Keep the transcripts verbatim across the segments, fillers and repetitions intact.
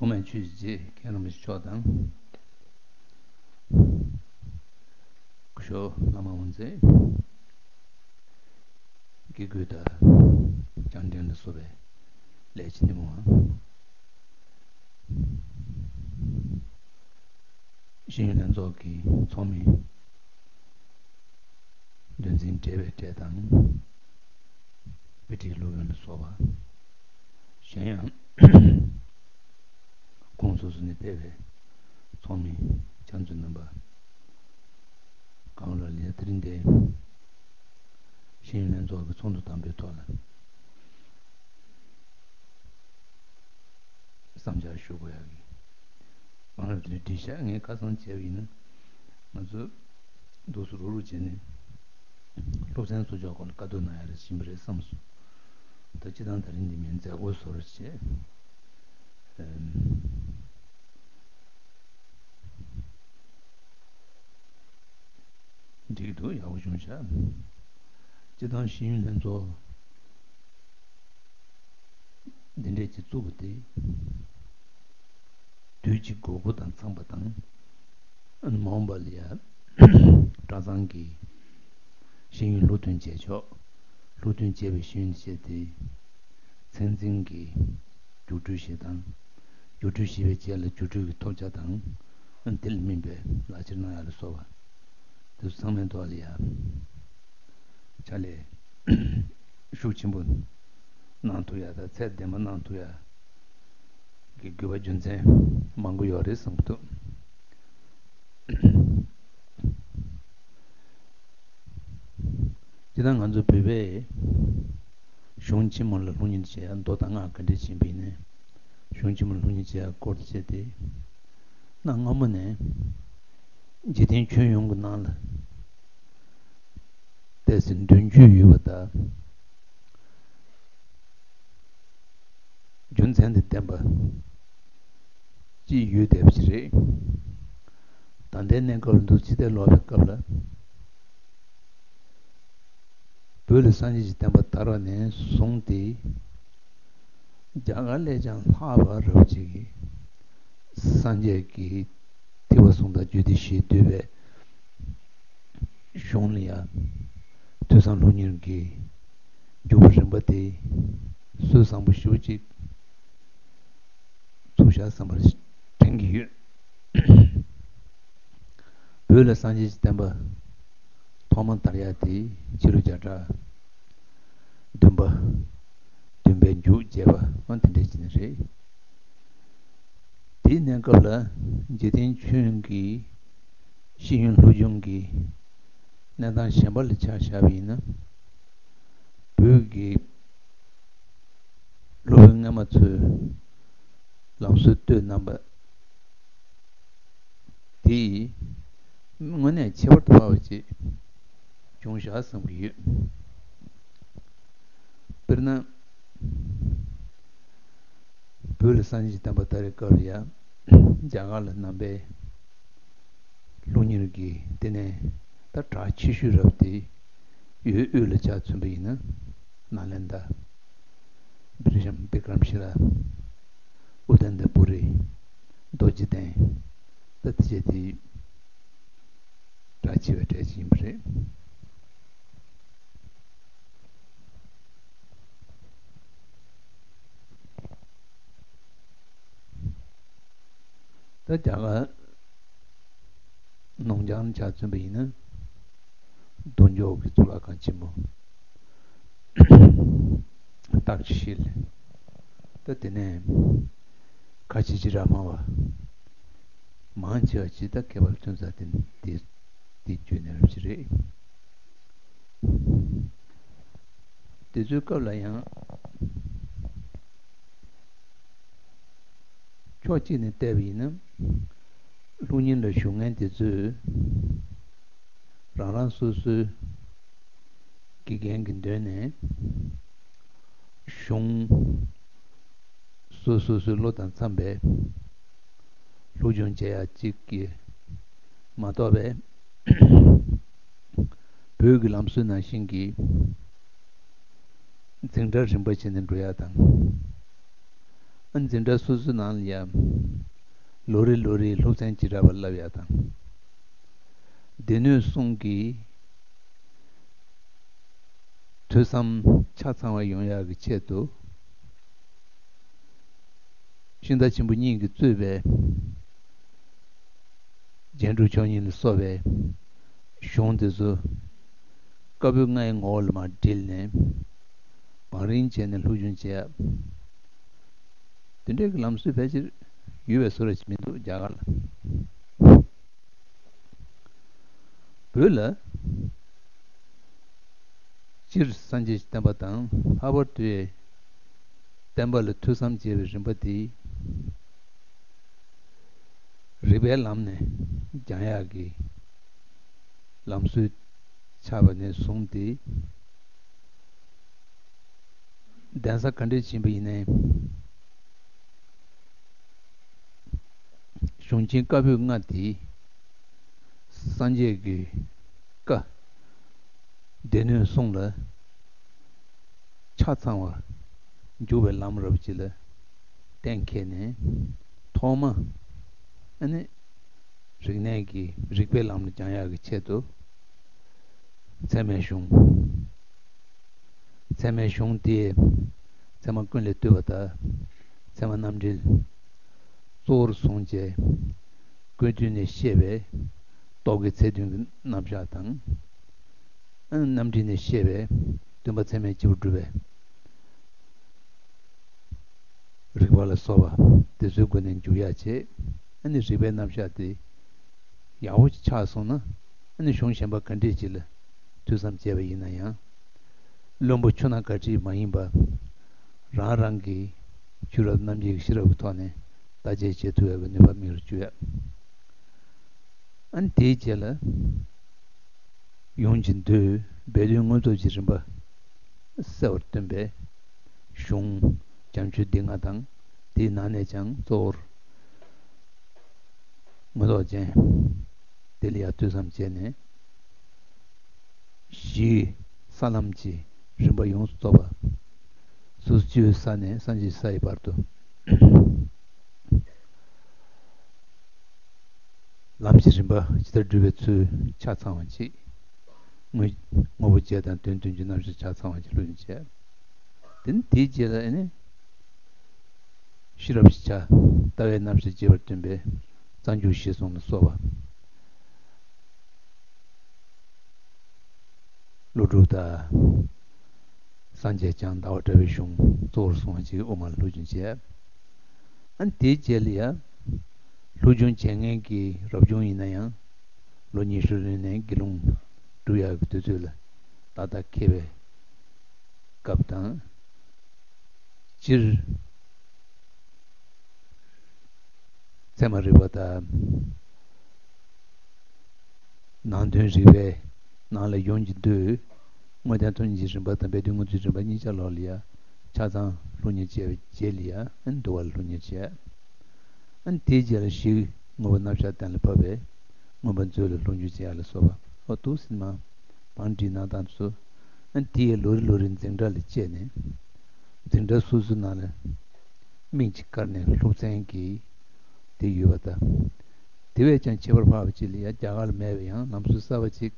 ཐོག་མའི་ཆོས་ཀྱི་རྗེ་མཁན་རིན་པོ་ཆེ་མཆོག་དང་། སྐུ་ཞབས་བླ་མ་དབུ་མཛད། དགེ་བསྐོས་དང་། བཅར་འདྲི་ལ་སོགས་པའི་ལས་བྱེད་འདེམས་དབང་། ཤེས་ཡོན་ལྷན་ཚོགས་ཀྱི་ཚོགས་མི། འདུ་འཛིན་བགྲེས་པའི་གྲས་དང་། དཔེ་ཁྲིད་སློབ་དཔོན་ལ་སོགས་པ། གཞན་ཡང་། ཁོངས་སོ་སོ་ནས་ཕེབས་པའི་ཚོགས་མི་ཕྱག་མཛོད་རྣམ་པ། གང་ལ་ལས་དེ་རིང་འདིར་ཤེས་ཡོན་ལྷན་ཚོགས་ཀྱི་ཚོགས་འདུ་དང་པོའི་ཐོག་ལ་བསམ་འཆར་ཞུ་དགོས་ཡག་གི། གང་ལ་དེ་འདྲ་བྲིས་ཤག་ངས་ཁ་སང་བྱས་པ་ཡིན་ན། ང་ཚོ་འདུག་སེ་རུག་རུག་བྱས་ནས་སློབ་ཚན་སོ་ཅོག་སྐོར་ལ་བཀའ་བསྡུར་གནང་ཡག་རེ་བྱིན་པ་རེད་བསམས་སོང་། ད་སྤྱིར་བཏང་དེ་རིང་འདི་མིན་མཛད་སྒོ་བཟོ་རེ་བྱས། ཨེམ། འགྲིག་འདུག་ཡག་པོ་བྱུང་ཤག་སྤྱིར་བཏང་ཤེས་ཡོན་ལྷན་ཚོགས་འདི་འདྲས་ཅིག་བཙུགས་པ་དེ། དུས་ཀྱི་དགོས་མཁོ་དང་འཚམས་པ་དང་། མ་འོངས་པ་ལ་ཡ། གྲྭ་ཚང་གི་ཤེས་ཡོན་སློབ་སྟོན་བྱེད་ཕྱོགས། སློབ་སྟོན་བྱས་པའི་ཤེས་ཡོན་བཅས་དེ། ཚད་འཛིན་གྱི་རྒྱུགས་སྤྲོད་བྱེད་སྟངས། རྒྱུགས་སྤྲོད་བྱས་པའི་རྗེས་ལ་རྒྱུགས་སྤྲོད་ཀྱི་ཐོབ་ཆ་དང་། དེ་ལ་སྨིན་པའི་ལག་ཁྱེར་གནང་ཡག་ལ་སོགས་པ། དེ་ཚོ་ཚང་མའི་ཐོག་ལ་ཡ། ཕྱག་ལས་ཤུགས་ཆེན་པོ་གནང་ཐུབ་ཡག་དང་ཚད་ལྡན་པ་གནང་ཐུབ་ཡག་གི་དགོས་པ་རྒྱུ་མཚན་མང་པོ་ཡོད་རེད་བསམ་གྱི་འདུག་སྤྱིར་བཏང་ང་ཚོ་བོད་པའི་གཞུང་ཆེན་མོ་ལ་སློབ་གཉེར་བྱེད་ཡག་མདོ་དང་སྔགས་ག་འདྲས་ཕྱིན་པ་ཡིན་ནའི། གཞུང་ཆེན་མོ་ལ་སློབ་གཉེར་བྱེད་ཡག་སྐོར་དུ་བྱས་ཏེ། གནའ་སྔ་མོ་ནས་འཇིག་རྟེན་ཁྱོན་ཡོངས་ཀྱི་ནང་ལ་ཏོག་ཙམ་མདུན་སྐྱོད་ཡོད་པ་དང་། རྒྱུ་མཚན་དང་ལྡན་པ་ཅིག་ཡོད་བསྡད་པ་ཞིག་རེད། ད་ལྟའི་གནས་སྐབས་ལ་འདུག་ཕྱི་བལྟས་ལོག་པའི་སྐབས་ལ། བོད་ལ་སངས་རྒྱས་ཀྱི་བསྟན་པ་དར་བ་ནས་བཟུང་སྟེ། རྒྱ་གར་ལས་ཀྱང་ལྷག་པ་རབ་ཅིག་གིས་སངས་རྒྱས་ཀྱི་ཐེག་པ་གསུམ་དང་རྒྱུད་སྡེ་བཞི་འདུས་པའི་གཞུང་ལ་ཡང་ཐོས་བསམ་སློབ་གཉེར་གྱི་འཇུག་པ་རིམ་པ་དེ་སྲོལ་བཟང་པོ་ཞེ་པོ་ཅིག་ཚུགས་ཤག་བསམ་པར་དྲན་གྱི་ཡོད། བོད་ལ་སངས་རྒྱས་ཀྱི་བསྟན་པ་ཐོག་མ་དར་ཡག་དེ་ཕྱི་ལོ་བརྒྱ་ཕྲག་བདུན་པ། བདུན་པའི་མཇུག་བཅད་པ་འོ་དེ་འདྲ་ཅིག་ནས་རེད། དེའི་གནས་སྐབས་ལ་འཇིག་རྟེན་ཁྱོན་གྱི་ཤེས་ཡོན་སློབ་སྦྱོང་གི་གནས་སྟངས་གཞན་པ་ལ་ཆ་བཞག་པ་ཡིན་ན། བོད་ཀྱི་སློབ་དཔོན་སྔ་མ་ཚོས་ལམ་སྲོལ་བཏོད་གནང་པ་དེ་དངོས་གནས་ཁྱད་པར་དུ་འཕགས་པ་ཅིག་བྱུང་ཤག་བསམ་གྱི་ཡོད། དཔེར་ན། བོད་ལ་སངས་རྒྱས་ཀྱི་བསྟན་པ་དར་བའི་སྐབས་ལ་ཡང་རྒྱ་གར་ལ་ནང་པའི་སློབ་གཉེར་གྱི་ལྟེ་གནས་ད་གྲགས་ཆེ་ཤོས་རབ་དེ་ཡུལ་དབུས་ལ་ཆ་མཚོན་པ་ཡིན་ན་ནཱ་ལེནྡྲ། བི་ཀྲམ་བི་ཀྲམ་ཤི་ལ། ཨུ་དན་ཏ་པུ་རི། རྡོ་རྗེ་གདན། ད་དེ་བྱས་དེ་གྲགས་ཆེ་བའི་གྲས་ཤིག་ཡིན་པ་རེད། ད་རྒྱ་གར་ནུབ་བྱང་ཆ་མཚོན་པ་ཡིན་ན། རྡོ་འཇོག་གི་གཙུག་ལག་ཁང་ཆེན་མོ། སྟག་ཤི་ལ། ད་དེ་ནས་ཁ་ཆེ་ཆེ་ར་མ་བ། མང་ཆེ་བ་ཅིག་ད་མཁས་པ་ལ་ཐོན་ས་དེ་དེ་དེ་བརྗོད་ནས་རབ་ཅིག་རེད། དེ་ཚོའི་སྐབས་ལ་ཡང་ཕྱོགས་གཅིག་ནས་བལྟས་པ་ཡིན་ན། སློབ་གཉེར་ལ་ཞུགས་མཁན་དེ་ཚོས་རང་རང་སོ་སོའི་དགེ་རྒན་གྱི་མདུན་ནས་གཞུང་སོ་སོ་སོའི་བློ་དང་འཚམ་པའི་སློབ་སྦྱོང་བྱེད་ཡག་ཅིག་གིས་མ་གཏོགས་པའི་བོད་ཀྱི་ལམ་སྲོལ་ནང་བཞིན་གྱི་འཛིན་གྲྭ་རིམ་པ་བྱས་ནས་འགྲོ་ཡག་དང་། ཨ། འཛིན་གྲྭ་སོ་སོའི་ནང་ལ་ཡང་ལོ་རེ་ལོ་རེའི་སློབ་ཚན་ཅི་འདྲ་བ་བསླབ་ཡ་དང་། སྡེ་སྣོད་གསུམ་གྱི་ཐོས་བསམ་ཆ་ཚང་བ་ཡོང་ཡག་གི་ཆེད་དུ། ཤིང་རྟ་ཆེན་པོ་གཉིས་ཀྱིས་གཙོས་པའི་རྒྱན་དྲུག་མཆོག་གཉིས་ལ་སོགས་པའི་གཞུང་དེ་ཚོ་བཀའ་པོད་ལྔའི་ངོ་བོ་ལ་མར་དྲིལ་ནས་བང་རིམ་བྱས་ནས་སློབ་སྦྱོང་བྱེད་ཡ། དེ་འདྲའི་གི་ལམ་སྲོལ་ཕལ་ཆེར་ཡོད་པའི་བཟོ་འདྲ་ཞིག་མི་འདུག་རྒྱ་གར་ལ། བོད་ལ་སྤྱིར་སངས་རྒྱས་ཀྱི་བསྟན་པ་དང་། ལྷག་པར་དུ་བསྟན་པ་ལ་ཐོས་བསམ་བྱེད་པའི་རིམ་པ་དེ་རིགས་པའི་ལམ་ནས་སྦྱང་ཡག་གི་ལམ་སྲོལ་ཆགས་པ་ནས་བཟུང་སྟེ། གདན་ས་ག་འདྲས་ཕྱིན་པ་ཡིན་ནའི། གཞུང་ཆེན་བཀའ་པོད་ལྔ་དེ་སངས་རྒྱས་ཀྱི་བཀའ་སྡེ་སྣོད་གསུམ་ལ་ཆ་ཚང་བར་འཇུག་པའི་ལམ་རབ་ཅིག་ལ་གཏན་འཁེལ་ནས། ཐོག་མ་ཨ་ནི་རིག་གནས་ཀྱི་རིགས་པའི་ལམ་ལ་སྦྱང་ཡག་གི་ཆེད་དུ་ཚད་མའི་གཞུང་། ཚད་མའི་གཞུང་དེ་ཚད་མ་ཀུན་ལས་བཏུས་པ་དང་། ཚད་མ་རྣམ་འགྲེལ་གཙོ་བོར་བཟུང་བྱས། ཀུན་བཏུས་ནས་བཤད་པའི་རྟོག་གེའི་ཚིག་དོན་གྱི་རྣམ་གཞག་དང་། རྣམ་འགྲེལ་ནས་བཤད་པའི་སྟོན་པ་ཚད་མས་སྤྱི་བོར་བསྒྲུབས་པའི་རིགས་པ་ལ་སོགས་པ་དེ་ཚོའི་སྒོ་ནས་འཇུག་ཡག་བྱས། ཨ་ནི་རིགས་པའི་རྣམ་གཞག་དེ་ཡག་པོ་ཆགས་སོང་ན། ཨ་ནི་གཞུང་གཞན་པ་ག་འདྲས་ཅིག་ལ་ཐོས་བསམ་བྱས་པ་ཡིན་ན་ཡང་། བླུན་པོ་ཆུ་ནང་ག་ཁྲིད་མ་ཡིན་པ། རང་རང་གི་ཆོས་རབ་རྣམ་འབྱེད་ཀྱི་ཤེས་རབ་ཀྱི་ཐོག་ནས་བརྟག་དཔྱད་བྱེད་ཐུབ་ཡག་གི་ནུས་པ་མིག་ལ་འཇུག་ཡག་ཨ་ནི་དེའི་རྗེས་ལ་ཡོངས་ཀྱི་མདོའི་སྦས་དོན་དངོས་རྫོགས་ཀྱི་རིམ་པ་གསལ་བར་སྟོན་པའི་གཞུང་བྱམས་ཆོས་སྡེ་ལྔ་དང་། དེའི་ནང་ནས་ཀྱང་གཙོ་བོར་མངོན་རྟོགས་རྒྱན་དེ་ལ་ཡང་ཐོས་བསམ་བྱས་ནས། གཞིའི་ས་ལམ་གྱི་རིམ་པ་ཡོངས་སུ་རྫོགས་པ། སོ་སོ་སྐྱེ་བོའི་ས་ནས་སངས་རྒྱས་ཀྱི་ས་ཡི་བར་དུ། ལམ་གྱི་རིམ་པ་ཇི་ལྟར་བསྒྲུབ་པའི་ཚུལ་ཆ་ཚང་བ་ཅིག་དངོས་དངོས་པོ་བརྒྱད་དང་དོན་བདུན་གྱི་རྣམ་གཞག་ཆ་ཚང་བ་ཅིག་སློབ་སྦྱོང་བྱས། དེ་ནས་དེའི་རྗེས་ལ་ཨ་ནི་ཤེས་རབ་ཀྱི་ཆ། ལྟ་བའི་རྣམ་གཞག་རྒྱས་པར་སྟོན་པའི་རྩ་འཇུག་གཞིར་བཟུང་ལ་སོགས་པ། ཀླུ་སྒྲུབ་དང་། སངས་རྒྱས་བསྐྱངས་ཟླ་བ་གྲགས་པའི་གཞུང་གཙོ་བོར་བཟུང་བ་ཅིག་དབུ་མ་ལ་སློབ་སྦྱོང་བྱས། ཨ་ནི་དེའི་རྗེས་ལ་ཡང་སློབ་སྦྱོང་བྱེད་མཁན་གྱི་རབ་བྱུང་ཡིན་ན་ཡང་། ལོ་ཉི་ཤུ་ལོན་ནས་དགེ་སློང་སྒྲུབ་ཡག་གི་དུས་ཚོད་ལ་ཏག་ཏག་འཁེལ་བའི་སྐབས་དང་། སྤྱིར་ཚད་མ་རིག་པ་དང་། ནང་དོན་རིག་པའི་ནང་ལ་ཡོངས་ཀྱི་མདོའི་དངོས་བསྟན་ཐོབ་བྱའི་རིམ་པ་དང་སྦས་དོན་དངོས་གཙོའི་རིམ་པ་གཉིས་ཆ་ལོག་ལ་ཡང་ཆ་ཚང་སློབ་གཉེར་བྱས་པའི་རྗེས་ལ་ཡང་ཨ་ནི་འདུལ་བ་ལ་སློབ་གཉེར་བྱས། ཨ་ནི་དེའི་རྗེས་ལ་གཞི་དངོས་པོ་རྣམ་གཞག་གཏན་ལ་ཕབ་པའི་མངོན་པ་མཛོད་ལ་སློབ་སྦྱོང་བྱེད་ཡག་ལ་སོགས་པ། འོ་འདུག་སེ་མར་བང་སྒྲིག་གནང་སྟངས་སུ། ཨ་ནི་དེ་ཡི་ལོ་རེ་ལོ་རེའི་འཛིན་གྲྭ་ལ་བཅད་ནས། འཛིན་གྲྭ་སོ་སོའི་ནང་ལ་མིང་གཅིག་བཀར་ནས་སློབ་ཚན་གྱི་དེ་ཡོད་པ་དང་། དེ་བས་ཀྱང་ཁྱད་པར་འཕགས་པ་ཅིག་ལ་ཡང་རྒྱ་གར་ལ་མེད་པའི་ཡང་ལམ་སྲོལ་གསར་པ་ཅིག་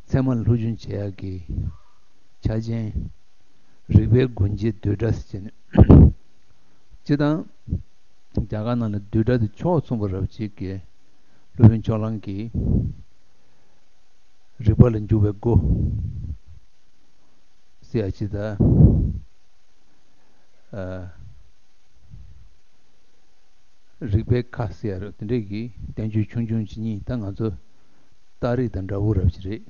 ཚད་མ་ལ་སློབ་སྦྱོང་བྱེད་ཡག་གི་ཆ་རྐྱེན། རིགས་པའི་སྒོ་འབྱེད་བསྡུས་གྲྭ་ཟེར་བྱས་ནས། སྤྱིར་བཏང་རྒྱ་གར་ནང་ལ་བསྡུས་གྲྭ་དེ་ཕྱོགས་མཚུངས་པ་རབ་ཅིག་གི་སློབ་དཔོན་ཕྱོགས་གླང་གིས་རིགས་པ་ལ་འཇུག་པའི་སྒོ་ཟེར་ཡ་ཅིག་དང་། ཨ། རིགས་པའི་ཁ་ཟེར་ཡ་རེད། དེ་འདྲས་ཀྱི་བསྟན་བཅོས་ཆུང་ཆུང་ཅིག་གཉིས། ད་ང་ཚོ་རྟགས་རིགས་དང་འདྲ་པོ་རབ་ཅིག་རེད།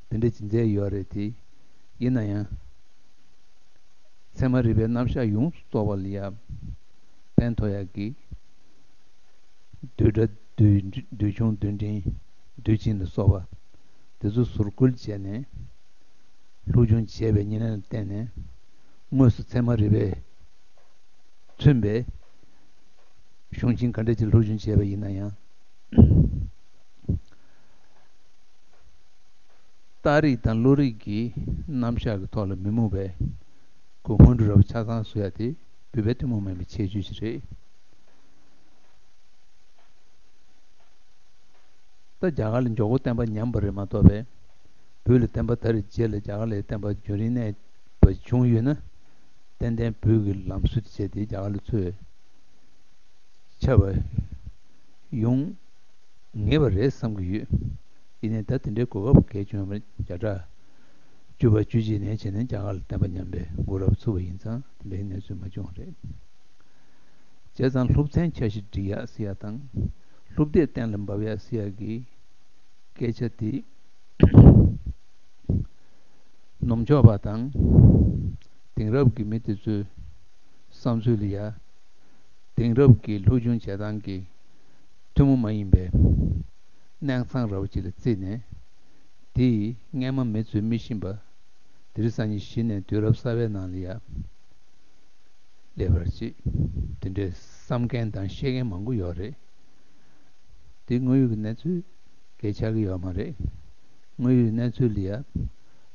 དེ་འདྲས་ཅིག་མཛད་ཡོད་རེད་དེ། ཡིན་ན་ཡང་། ཚད་མ་རིག་པའི་རྣམ་གཞག་ཡོངས་སུ་རྫོགས་པ་ལ་ཡང་ཕན་ཐོགས་ཡག་གི་བསྡུས་གྲྭ་བསྡུས་བསྡུས་ཆུང་བསྡུས་འབྲིང་བསྡུས་ཆེན་ལ་སོགས་པ་དེ་ཚོ་ཟུར་བཀོལ་བྱས་ནས། སློབ་སྦྱོང་བྱས་པའི་ཉེར་ལེན་ལ་བརྟེན་ནས། དངོས་སུ་ཚད་མ་རིག་པས་མཚོན་པའི་གཞུང་ཆེན་ག་འདྲ་ཅིག་སློབ་སྦྱོང་བྱས་པ་ཡིན་ན་ཡང་། རྟགས་རིགས་དང་བློ་རིག་གི་རྣམ་གཞག་གི་ཐོག་ལ་མི་རྨོངས་པའི་གོ་སྔོན་འགྲོ་རབ་ཆ་ཚང་བཟོ་ཡ་དེ། བོད་པའི་ཐུན་མོང་མ་ཡིན་པའི་ཁྱད་ཆོས་ཤིག་རེད། ད་རྒྱ་གར་ལ་འཇོག་པོ་བསྟན་པ་ཉམས་པ་རེད་མ་གཏོགས་པས། བོད་ལ་བསྟན་པ་དར་བའི་རྗེས་ལ་རྒྱ་གར་ལ་བསྟན་པ་རྒྱུན་རིང་གནས་པ་བྱུང་ཡོད་ན། ཏན་ཏན་བོད་ཀྱི་ལམ་སྲོལ་དེ་བྱས་ཏེ་རྒྱ་གར་ལ་ཚུར་ཁྱབ་པ་ཡོང་ངེས་པ་རེད་བསམ་གྱི་ཡོད། ཡིན་ནའི་ད་དེ་འདྲའི་གོ་སྐབས་གལ་བྱུང་བ་མ་རེད། བརྒྱ་ཕྲག་བཅུ་པ་བཅུ་གཅིག་ནས་བྱས་ནས་རྒྱ་གར་ལ་བསྟན་པ་ཉམས་པའི་འགོ་རབ་ཚུགས་པ་ཡིན་ཙང་དེ་འདྲའི་གནས་ཚུལ་མ་བྱུང་བ་རེད། བྱས་ཙང་སློབ་ཚན་འཆར་གཞི་སྒྲིག་ཡག་ཟེར་ཡག་དང་། སློབ་དེབ་གཏན་ལ་འབེབས་ཡག་ཟེར་ཡག་གི་སྐད་ཆ་དེ། ནུབ་ཕྱོགས་པ་དང་། དེང་རབས་ཀྱི་མི་དེ་ཚོའི་བསམ་ཚུལ་ལ་ཡ། དེང་རབས་ཀྱི་སློབ་སྦྱོང་བྱེད་སྟངས་ཀྱི་ཐུན་མོང་མ་ཡིན་པའི་གནས་ཚང་ར་བ་ཅིག་ལ་བརྩིས་ནས། དེས་སྔས་མ་མི་ཚོས་མི་ཤེས་པ། དེ་རིང་སང་ཉིན་གཞི་ནས་དུས་རབས་གསར་པའི་ནང་ལ་ཡ། སླེབས་པར་བྱེད། དེ་འདྲའི་བསམ་མཁན་དང་བཤད་མཁན་མང་པོ་ཡོད་རེད། དེ་དངོས་ཡོད་ཀྱི་གནས་ཚུལ་གལ་ཆགས་ཀྱི་ཡོད་མ་རེད། དངོས་ཡོད་གནས་ཚུལ་ལ་ཡ།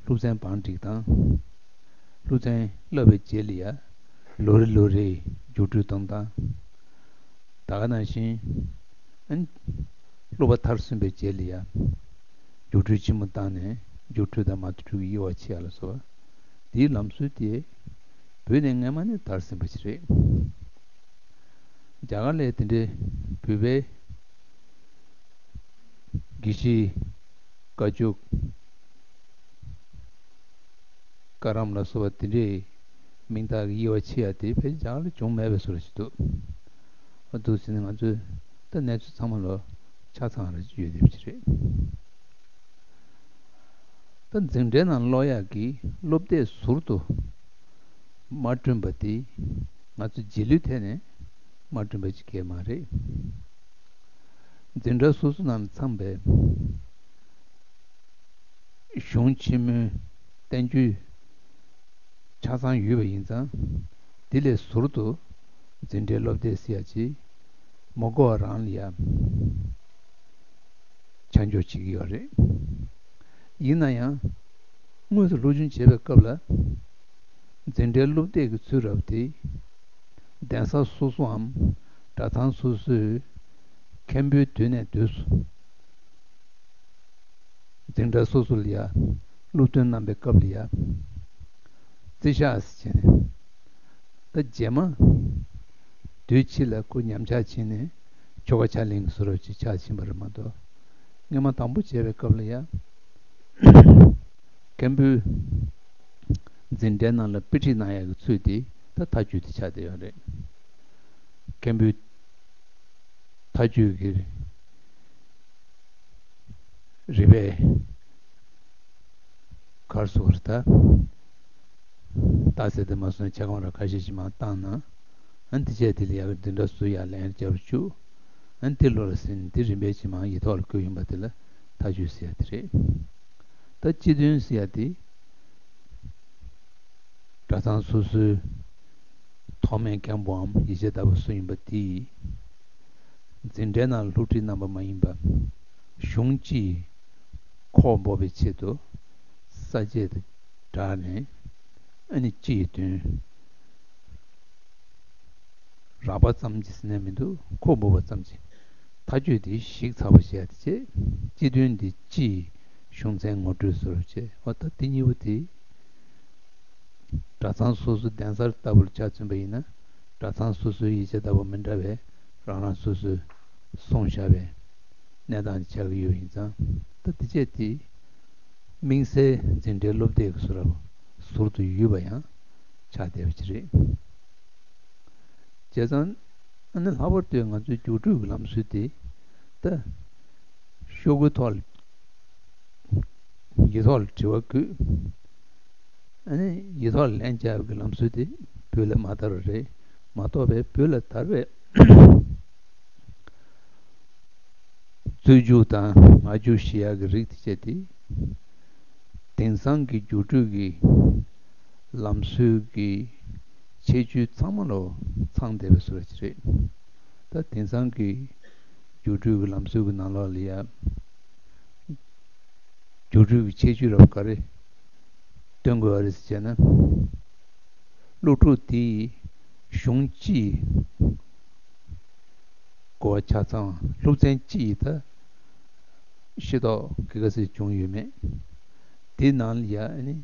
སློབ་ཚན་བང་སྒྲིག་སྟངས། སློབ་ཚན་བསླབ་པའི་རྗེས་ལ་ཡ། ལོ་རེ་ལོ་རེའི་རྒྱུགས་སྤྲོད་གཏོང་སྟངས། ད་ག་ནང་བཞིན། ཨ་ནི། སློབ་པ་མཐར་སོན་པའི་རྗེས་ལ་ཡ། རྒྱུགས་སྤྲོད་ཆེན་མོ་བཏང་ནས་རྒྱུགས་སྤྲོད་དང་མ་ཐུག་གི་དབྱེ་བ་ཕྱེ་ཡ་ལ་སོགས་པ། འདིའི་ལམ་སྲོལ་དེ་བོད་ནས་སྔས་མ་ནས་དར་ཟིན་པ་ཞིག་རེད། རྒྱ་གར་ལ་དེ་འདྲའི་བོད་པའི་དགེ་བཤེས། བཀའ་བཅུ། བཀའ་རམས་ལ་སོགས་པ་དེ་འདྲའི་མིང་བཏགས་ཀྱི་དབྱེ་བ་ཕྱེ་ཡ་དེ་ཕལ་ཆེར་རྒྱ་གར་ལ་བྱུང་མེད་པའི་བཟོ་འདྲ་ཞིག་འདུག་འོ་འདུག་ཟེར་ནས་ང་ཚོས་ད་གནས་ཚུལ་ཚང་མ་ལོ་ཆ་ཚང་རེ་ཡོད་བསྡད་པ་ཅིག་རེད། ད་འཛིན་གྲྭའི་ནང་ཀློག་ཡག་གི་སློབ་དེབ་ཟུར་དུ་མ་བསྐྲུན་པ་དེ་ང་ཚོ་རྗེས་ལུས་ཐད་ནས་མ་བསྐྲུན་པ་ཅིག་གང་ཡང་མ་རེད། འཛིན་གྲྭ་སོ་སོ་ནང་ལ་འཚམས་པའི་གཞུང་ཆེན་མོའི་བསྟན་བཅོས་ཆ་ཚང་ཡོད་པ་ཡིན་ཙང་། དེ་ལས་ཟུར་དུ་འཛིན་གྲྭའི་སློབ་དེབ་ཟེར་ཡ་ཅིག་མ་དགོས་པ་རང་ལ་ཡ་ཆ་འཇོག་བྱེད་ཀྱི་ཡོད་རེད། ཡིན་ན་ཡང་། དངོས་སུ་སློབ་སྦྱོང་བྱེད་པའི་སྐབས་ལ། འཛིན་གྲྭའི་སློབ་དེབ་ཀྱི་ཚུལ་རབ་དེ། གདན་ས་སོ་སོའམ་གྲྭ་ཚང་སོ་སོའི་མཁན་པོའི་མདུན་ནས་བསྡུས་སོ། འཛིན་གྲྭ་སོ་སོ་ལ་ཡ་སློབ་སྟོན་གནང་པའི་སྐབས་ལ་ཡ་བརྩི་བཞག་ཟེར་བྱས་ནས། ད་རྗེས་མ་དུས་ཕྱིས་ལ་ཁོ་ཉམས་ཆག་ཕྱིན་ནས་ཆོ་ག་ཕྱག་ལེན་གྱི་བཟོ་འདྲ་ཅིག་ཆགས་ཕྱིན་པ་རེད་མ་གཏོགས། སྔོན་མ་དང་པོ་བྱས་པའི་སྐབས་ལ་ཡ། མཁན་པོས་འཛིན་གྲྭའི་ནང་ལ་དཔེ་ཁྲིད་གནང་ཡག་གི་ཚུལ་དེ་ད་མཐའ་དཔྱོད་དེ་ཆགས་བསྡད་ཡོད་རེད། མཁན་པོས་མཐའ་དཔྱོད་ཀྱི་རིགས་པས་ག་རེ་ཟེར་དགོས་རེད་ད། རྟགས་གསལ་དུ་མ་སོང་ན་ཆ་ཚང་ར་ཁ་ཤས་ཤིག་མར་བཏང་ན། ཨ་ནི་དེ་བྱས་དེ་ལ་ཡག་གི་འདི་འདྲ་བཟོ་ཡག་ལན་རྒྱབ་བཅུག་ཨ་ནི་དེ་བློ་ལ་ཟིན་ནས་དེ་རིམ་པས་ཇེ་མང་ཡིག་ཐོག་ལ་བཀོད་ཡིན་པ་དེ་ལ་མཐའ་དཔྱོད་ཟེར་ཡག་དེ་རེད། ད་སྤྱི་དོན་ཟེར་ཡག་དེ། གྲྭ་ཚང་སོ་སོའི་ཐོག་མའི་མཁན་པོའམ་ཡིག་ཆ་ལྟ་བུ་སུ་ཡིན་པ་དེས། འཛིན་གྲྭའི་ནང་སློབ་ཁྲིད་གནང་པ་མ་ཡིན་པ། གཞུང་སྤྱི་ཡི་ཁོག་འབོགས་པའི་ཆེད་དུ་ས་བཅད་དེ་བསྒྲགས་ནས། ཨ་ནི་སྤྱི་ཡི་དོན་རགས་པ་ཙམ་གྱིས་ཟིན་ནས་མི་འདུག་ཁོག་འབོགས་པ་ཙམ་གྱིས་མཐའ་དཔྱོད་དེ་ཞིག་ཚགས་པོ་བྱས་ཏེ་བྱས། སྤྱི་དོན་དེ་སྤྱི་ཡི་གཞུང་ཚན་ངོ་སྤྲོད་བཟོ་འདྲ་བྱས། འོ་ད་དེ་གཉིས་པོ་དེ། གྲྭ་ཚང་སོ་སོའི་གདན་ས་ལྟ་བུར་ཆ་མཚོན་པ་ཡིན་ན། གྲྭ་ཚང་སོ་སོའི་ཡིག་ཆ་ལྟ་བུ་མི་འདྲ་བའི་རང་རང་སོ་སོས་བཟུང་བཞག་པའི་གནས་སྟངས་ཆགས་ཀྱི་ཡོད་པ་ཡིན་ཙང་། ད་དེ་བྱས་དེ་དམིགས་བསལ་འཛིན་གྲྭའི་སློབ་དེབ་ཀྱི་ཟུར་ཟུར་དུ་ཡོད་པ་ཡང་ཆགས་བསྡད་པ་ཅིག་རེད། བྱས་ཙང་ཨ་ནི་ལྷག་པར་དུ་ང་ཚོའི་རྒྱུགས་སྤྲོད་ཀྱི་ལམ་སྲོལ་དེ་ད་ཤོག་གུའི་ཐོག་ལ། ཡིག་ཐོག་ལ་དྲི་བ་བཀོད། ཨ་ནི་ཡིག་ཐོག་ལ་ལན་རྒྱག་པའི་ལམ་སྲོལ་དེ་བོད་ལ་མ་དར་བ་རེད་མ་གཏོགས་པའི་བོད་ལ་དར་བའི་རྩོད་རྒྱུགས་དང་ངག་རྒྱུགས་ཞེས་ཡག་གི་རིགས་དེ་བྱས་ཏེ། དེང་སང་གི་རྒྱུགས་སྤྲོད་ཀྱི་ལམ་སྲོལ་གྱི་ཁྱད་ཆོས་ཚང་མ་ལོ་ཚང་བསྡད་པའི་བཟོ་འདྲ་ཅིག་རེད། ད་དེང་སང་གི་རྒྱུགས་སྤྲོད་ཀྱི་ལམ་སྲོལ་གྱི་ནང་ལོགས་ལ་ཡ། རྒྱུགས་སྤྲོད་ཀྱི་ཁྱད་ཆོས་རབ་ག་རེ་སྟོན་དགོས་པ་རེད་ཟེར་བྱས་ན། སློབ་ཕྲུག་དེས་ གཞུང་སྤྱི་གོ་བ་ཆ་ཚང་སློབ་ཚན་སྤྱི་ཡི་ད་ཤེས་རྟོགས་ག་ག་ཚོད་བྱུང་ཡོད་མེད། དེའི་ནང་ལ་ཡ་ཨ་ནི་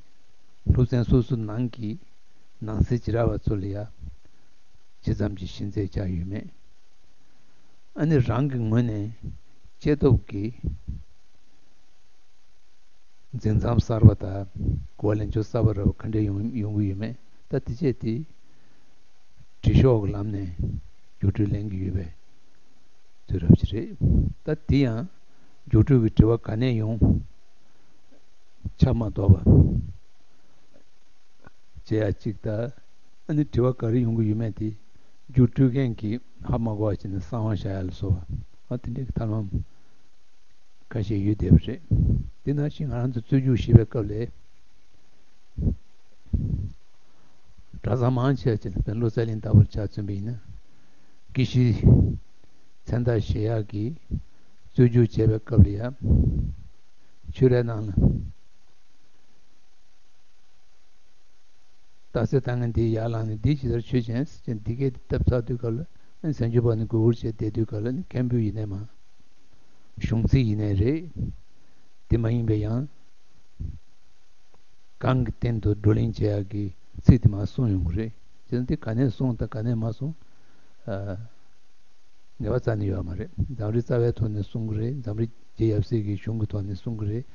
སློབ་ཚན་སོ་སོ་ནང་གི་ནང་གསེས་བྱེ་བྲག་པ་ཚོ་ལ་ཡ་ཇི་ཙམ་གྱི་ཤེས་ཚད་ཆགས་ཡོད་མེད། ཨ་ནི་རང་གི་ངོས་ནས་ཤེས་རྟོགས་ཀྱི་འཛིན་མཚམས་གསར་པ་དང་གོ་བ་ལེན་ཕྱོགས་གསར་པ་ར་བ་ག་འདྲ་ཡོང་ཡོང་གི་ཡོད་མེད། ད་དེ་བྱས་ཏེ་དྲི་ཤོག་གི་ལམ་ནས་རྒྱུགས་སྤྲོད་ལེན་གྱི་ཡོད་པའི་དུས་རབས་ཅིག་རེད། ད་དེ་ཡང་རྒྱུགས་སྤྲོད་ཀྱི་དྲི་བ་ག་ནས་ཡོང་ཆ་མ་གཏོགས་པ་བྱེད་ཡ་གཅིག་ད། ཨ་ནི་དྲི་བ་ག་རེ་ཡོང་གི་ཡོད་མེད་དེ་རྒྱུགས་སྤྲོད་མཁན་གྱིས་ཧ་མ་གོ་བ་བྱས་ནས་གསང་བ་བཞག་ཡ་ལ་སོགས་པ་ཨ་དེ་འདྲའི་ཐབས་ལམ་ཁ་ཤས་ཡོད་བསྡད་པ་རེད། དེ་ནང་བཞིན་ང་རང་ཚོ་རྩོད་རྒྱུགས་ཞེས་པའི་སྐབས་ལ་གྲྭ་ཚང་མང་ཆེ་བ་ཅིག་ལ་དཔལ་བློ་གསལ་གླིང་ལྟ་བུར་ཆ་མཚོན་པ་ཡིན་ན་དགེ་བཤེས་མཚན་རྟགས་བཞེས་ཡག་གི་རྩོད་རྒྱུགས་བྱེད་པའི་སྐབས་ལ་ཡང་ཆོས་རའི་ནང་ལ། རྟགས་གསལ་བཏང་མཁན་དེས་ཡར་ལངས་ནས་འདི་ཇི་ལྟར་ཆོས་ཅན་ཟེར་ཅན་འདི་སྐད་དེ་བཏབ་ཚར་དུས་སྐབས་ལ་ཨ་ནི་གཟན་ཆུ་བར་ནས་མགོ་སྒུར་བྱས་བསྡད་དུས་སྐབས་ལ་ཨ་ནི་མཁན་པོས་ཡིན་ནའི་མ་གཞུང་ཚིག་ཡིན་ནའི་རེད། དེ་མ་ཡིན་པའི་ཡང་གང་གི་སྟེང་དུ་བགྲོ་གླེང་བྱེད་ཡག་གི་ཚིག་དེ་མ་གསུངས་ཡོང་གི་རེད། བྱས་ཙང་དེ་ག་ནས་གསུངས་དང་ག་ནས་མ་གསུངས་ཨ། ངེས་པ་རྩ་ནས་ཡོད་མ་རེད། འཛམ་གླིང་རྩ་བའི་ཐོག་ནས་གསུང་གི་རེད། འཛམ་གླིང་རྒྱལ་ཡབ་སྲས་ཀྱི་གཞུང་གི་ཐོག་ནས་གསུང་གི་རེད།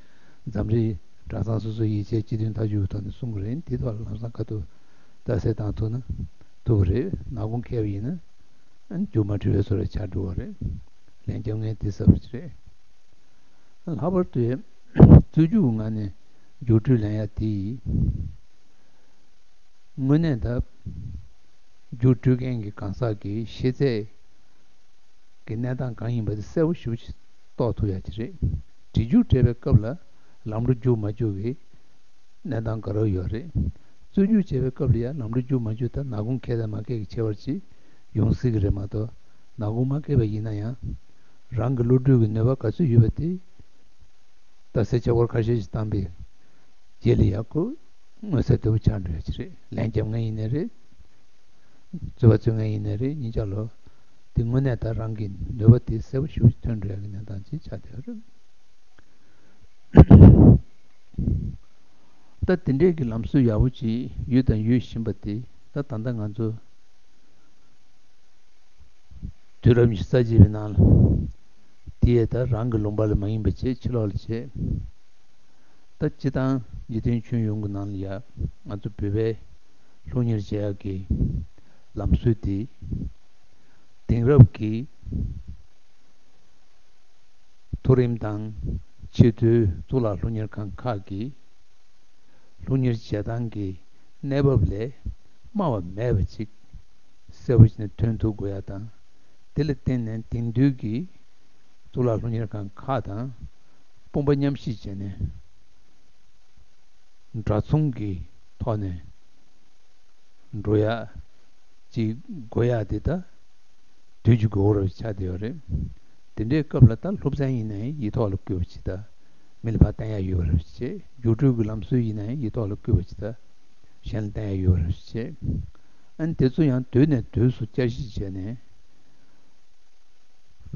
འཛམ་གླིང་གྲྭ་ཚང་སོ་སོ་ཡིད་ཆེས་སྤྱི་མཐུན་ཐག་གཅོད་ཀྱི་ཐོག་ནས་གསུང་གི་རེད། དེའི་ཐོག་ལ་ལམ་སང་ཁ་ཐུག་རྟགས་གསལ་བཏང་ཐུབ་ན་ཐུབ་ཀྱི་རེད། ནག་ཁུང་ཁེལ་བ་ཡིན་ན་ཨ་ནི་རྒྱུགས་མ་འཕྲོད་པའི་བཟོ་འདྲ་ཆགས་འགྲོ་བ་རེད། ལན་རྒྱབ་མཁན་དེ་གསལ་པོ་ཅིག་རེད། ལྷག་པར་དུ་རྩོད་རྒྱུགས་ངང་ནས་རྒྱུགས་སྤྲོད་ལེན་ཡ་དེ་ཡིས། དངོས་གནས་ད་རྒྱུགས་སྤྲོད་མཁན་གྱི་གང་ཟག་གི་ཤེས་ཚད་ཀྱི་གནས་སྟངས་གང་ཡིན་པ་དེ་གསལ་པོ་ཞེ་པོ་ཅིག་རྟོགས་ཐུབ་ཡ་ཅིག་རེད། བྲིས་རྒྱུགས་སྤྲད་པའི་སྐབས་ལ་ལམ་འགྲོ་རྒྱུགས་མ་རྒྱུགས་ཀྱི་གནས་སྟངས་ག་རེ་ཡོད་རེད། རྩོད་རྒྱུགས་བྱེད་པའི་སྐབས་ལ་ཡང་ལམ་འགྲོ་རྒྱུགས་མ་རྒྱུགས་དང་ནག་ཁུང་ཁེལ་དང་མ་ཁེལ་གྱི་ཁྱད་པར་ཅིག་ཡོང་སྲིད་ཀྱི་རེད་མ་གཏོགས། ནག་ཁུང་མ་ཁེལ་བ་ཡིན་ན་ཡང་རང་གི་བློ་གྲོས་ཀྱི་ནུས་པ་ག་ཚོད་ཡོད་པ་དེ་རྟགས་གསལ་ཕྱག་སྐོར་ཁ་ཤས་ཤིག་བཏང་པའི་རྗེས་ལ་ཡག་པོ་མངོན་གསལ་དོད་པོ་ཆགས་འགྲོ་ཡ་ཅིག་རེད། ལན་རྒྱབ་མཁན་ཡིན་ནའི་རེད། རྩོད་པ་རྩོད་མཁན་ཡིན་ནའི་རེད། གཉིས་ཆ་ལོ་དེ་དངོས་གནས་ད་རང་གི་ནུས་པ་དེ་གསལ་པོ་ཞེ་པོ་ཅིག་ཐོན་འགྲོ་ཡ་གི་གནས་སྟངས་ཅིག་ཆགས་བསྡད་ཡོད་རེད། ད་དེ་འདྲས་ཀྱི་ལམ་སྲོལ་ཡག་པོ་ཅིག་ཡོད་དང་ཡོད་བཞིན་པ་དེ་ད་ད་ལྟ་ང་ཚོ་དུས་རབས་ཉི་ཤུ་རྩ་གཅིག་པའི་ནང་ལ་དེ་ཡས་ད་རང་གི་ལུང་པ་ལ་མ་ཡིན་པ་བྱས་ཕྱི་ལོགས་ལ་བྱས། ད་སྤྱི་བཏང་འཇིག་རྟེན་ཁྱོན་ཡོངས་ཀྱི་ནང་ལ་ཡ་ང་ཚོ་བོད་པའི་སློབ་གཉེར་བྱེད་ཡག་གི་ལམ་སྲོལ་དེ་དེང་རབས་ཀྱི་མཐོ་རིམ་དང་ཆེས་མཐོའི་གཙུག་ལག་སློབ་གཉེར་ཁང་ཁག་གིས་སློབ་གཉེར་བྱེད་སྟངས་ཀྱི་གནས་བབ་ལས་དམའ་བ་མེད་པ་ཅིག་གསལ་པོ་བྱས་ནས་ཐོན་ཐུབ་དགོས་ཡ་དང་། དེ་ལ་བརྟེན་ནས་དེང་དུས་ཀྱི་གཙུག་ལག་སློབ་གཉེར་ཁང་ཁག་དང་དཔུང་པ་མཉམ་གཤིབ་བྱས་ནས་འདྲ་མཚུངས་ཀྱི་ཐོག་ནས་འགྲོ་ཡ་ཅིག་དགོས་ཡ་དེ་ད་དུས་ཀྱི་དགོས་མཁོ་རབ་ཆགས་བསྡད་ཡོད་རེད། དེ་འདྲའི་སྐབས་ལ་ད་སློབ་ཚན་ཡིན་ནའི་ཡིག་ཐོག་ལ་བཀོད་པ་ཅིག་དང་མི་ལ་ཕར་བསྟན་ཡ་ཡོད་པ་རེད་བྱས། རྒྱུགས་སྤྲོད་ཀྱི་ལམ་སྲོལ་ཡིན་ནའི་ཡིག་ཐོག་ལ་བཀོད་པ་ཅིག་དང་གཞན་ལ་བསྟན་ཡ་ཡོད་པ་རེད་བྱས། ཨ་ནི་དེ་ཚོ་ཡང་དུས་ནས་དུས་སུ་བསྐྱར་ཞིབ་བྱས་ནས་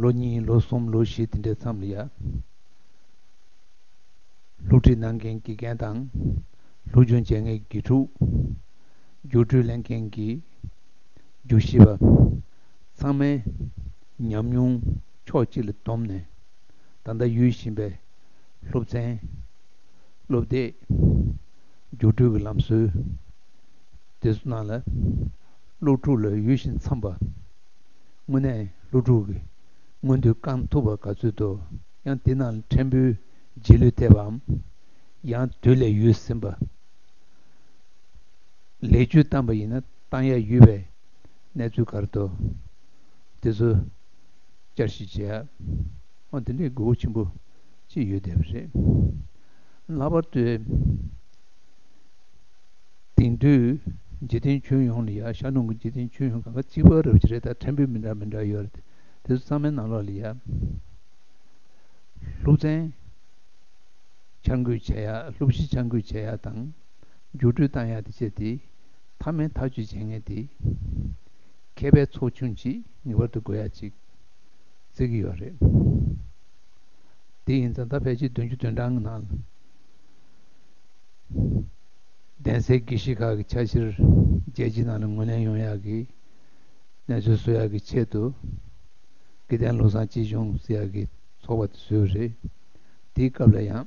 ལོ་གཉིས་ལོ་གསུམ་ལོ་བཞི་དེ་འདྲའི་མཚམས་ལ་ཡ། སློབ་ཁྲིད་གནང་མཁན་དགེ་རྒན་དང་། སློབ་སྦྱོང་བྱེད་མཁན་དགེ་ཕྲུག་རྒྱུགས་སྤྲོད་ལེན་མཁན་གྱི་རྒྱུགས་ཞིབ་པ། ཚང་མས་ཉམས་མྱོང་ཕྱོགས་གཅིག་ལ་བསྡོམས་ནས་ད་ལྟ་ཡོད་བཞིན་པའི་སློབ་ཚན། སློབ་དེབ། རྒྱུགས་སྤྲོད་ཀྱི་ལམ་སྲོལ། དེ་ཚོ་ནང་ལ་སློབ་ཕྲུག་ལ་ཡོད་བཞིན་འཚམས་པ། དངོས་གནས་སློབ་ཕྲུག་གི་མངོན་འདོད་བསྐང་ཐུབ་པ་ག་ཚོད་འདུག་ཡང་དེ་ནང་ལ་ཕྲན་བུ་རྗེས་ལུས་ཐེབས་པའམ། ཡང་དུས་ལས་ཡོལ་ཟིན་པ། ལེགས་བཅོས་བཏང་པ་ཡིན་ན་བཏང་ཡ་ཡོད་པའི་གནས་ཚུལ་ག་རེ་འདུག་དེ་ཚོ་བསྐྱར་ཞིབ་བྱེད་ཡ། འོ་དེ་འདྲའི་དགོས་མཁོ་ཆེན་པོ་ཅིག་ཡོད་བསྡད་པ་རེད། ལྷག་པར་དུ་དེང་དུས་འཇིག་རྟེན་ཁྱོན་ཡོངས་ལ་ཡ། ཤར་ནུབ་ཀྱི་འཇིག་རྟེན་ཁྱོན་ཡོངས་གང་ག་གཅིག་པ་རེད་པ་ཅིག་རེད། ད་ཕྲན་བུ་མི་འདྲ་མི་འདྲ་ཡོད་རེད། དེ་ཚོ་ཚང་མའི་ནང་ལོགས་ལ་ཡ། སློབ་ཚན་འཆར་འགོད་བྱེད་ཡ། སློབ་གཞི་འཆར་འགོད་བྱེད་ཡ་དང་རྒྱུགས་སྤྲོད་བཏང་ཡ་དེ་བྱས་ཏེ་མཐའ་མའི་ཐག་གཅོད་བྱེད་མཁན་དེ། མཁས་པའི་ཚོགས་ཆུང་ཅིག་ངེས་པར་དུ་དགོས་ཡ་ཅིག་བརྩི་གི་ཡོད་རེད། དེ་ཡིན་ཙང་ད་ཕལ་ཆེར་བདུན་ཅུ་དོན་གྲངས་ཀྱི་ནང་ལ། གདན་སའི་དགེ་བཤེས་ཁག་གི་ཕྱག་ཕྱིར་རྒྱལ་སྤྱིའི་ནང་ལ་ངོས་ལེན་ཡོང་ཡག་གི་གནས་ཚུལ་བཟོ་ཡག་གི་ཆེད་དུ། དགེ་ལྡན་བློ་བཟང་སྐྱིད་གཤོངས་ཟེར་ཡག་གི་ཚོགས་པ་དེ་བཟོས་པ་རེད། དེའི་སྐབས་ལ་ཡང་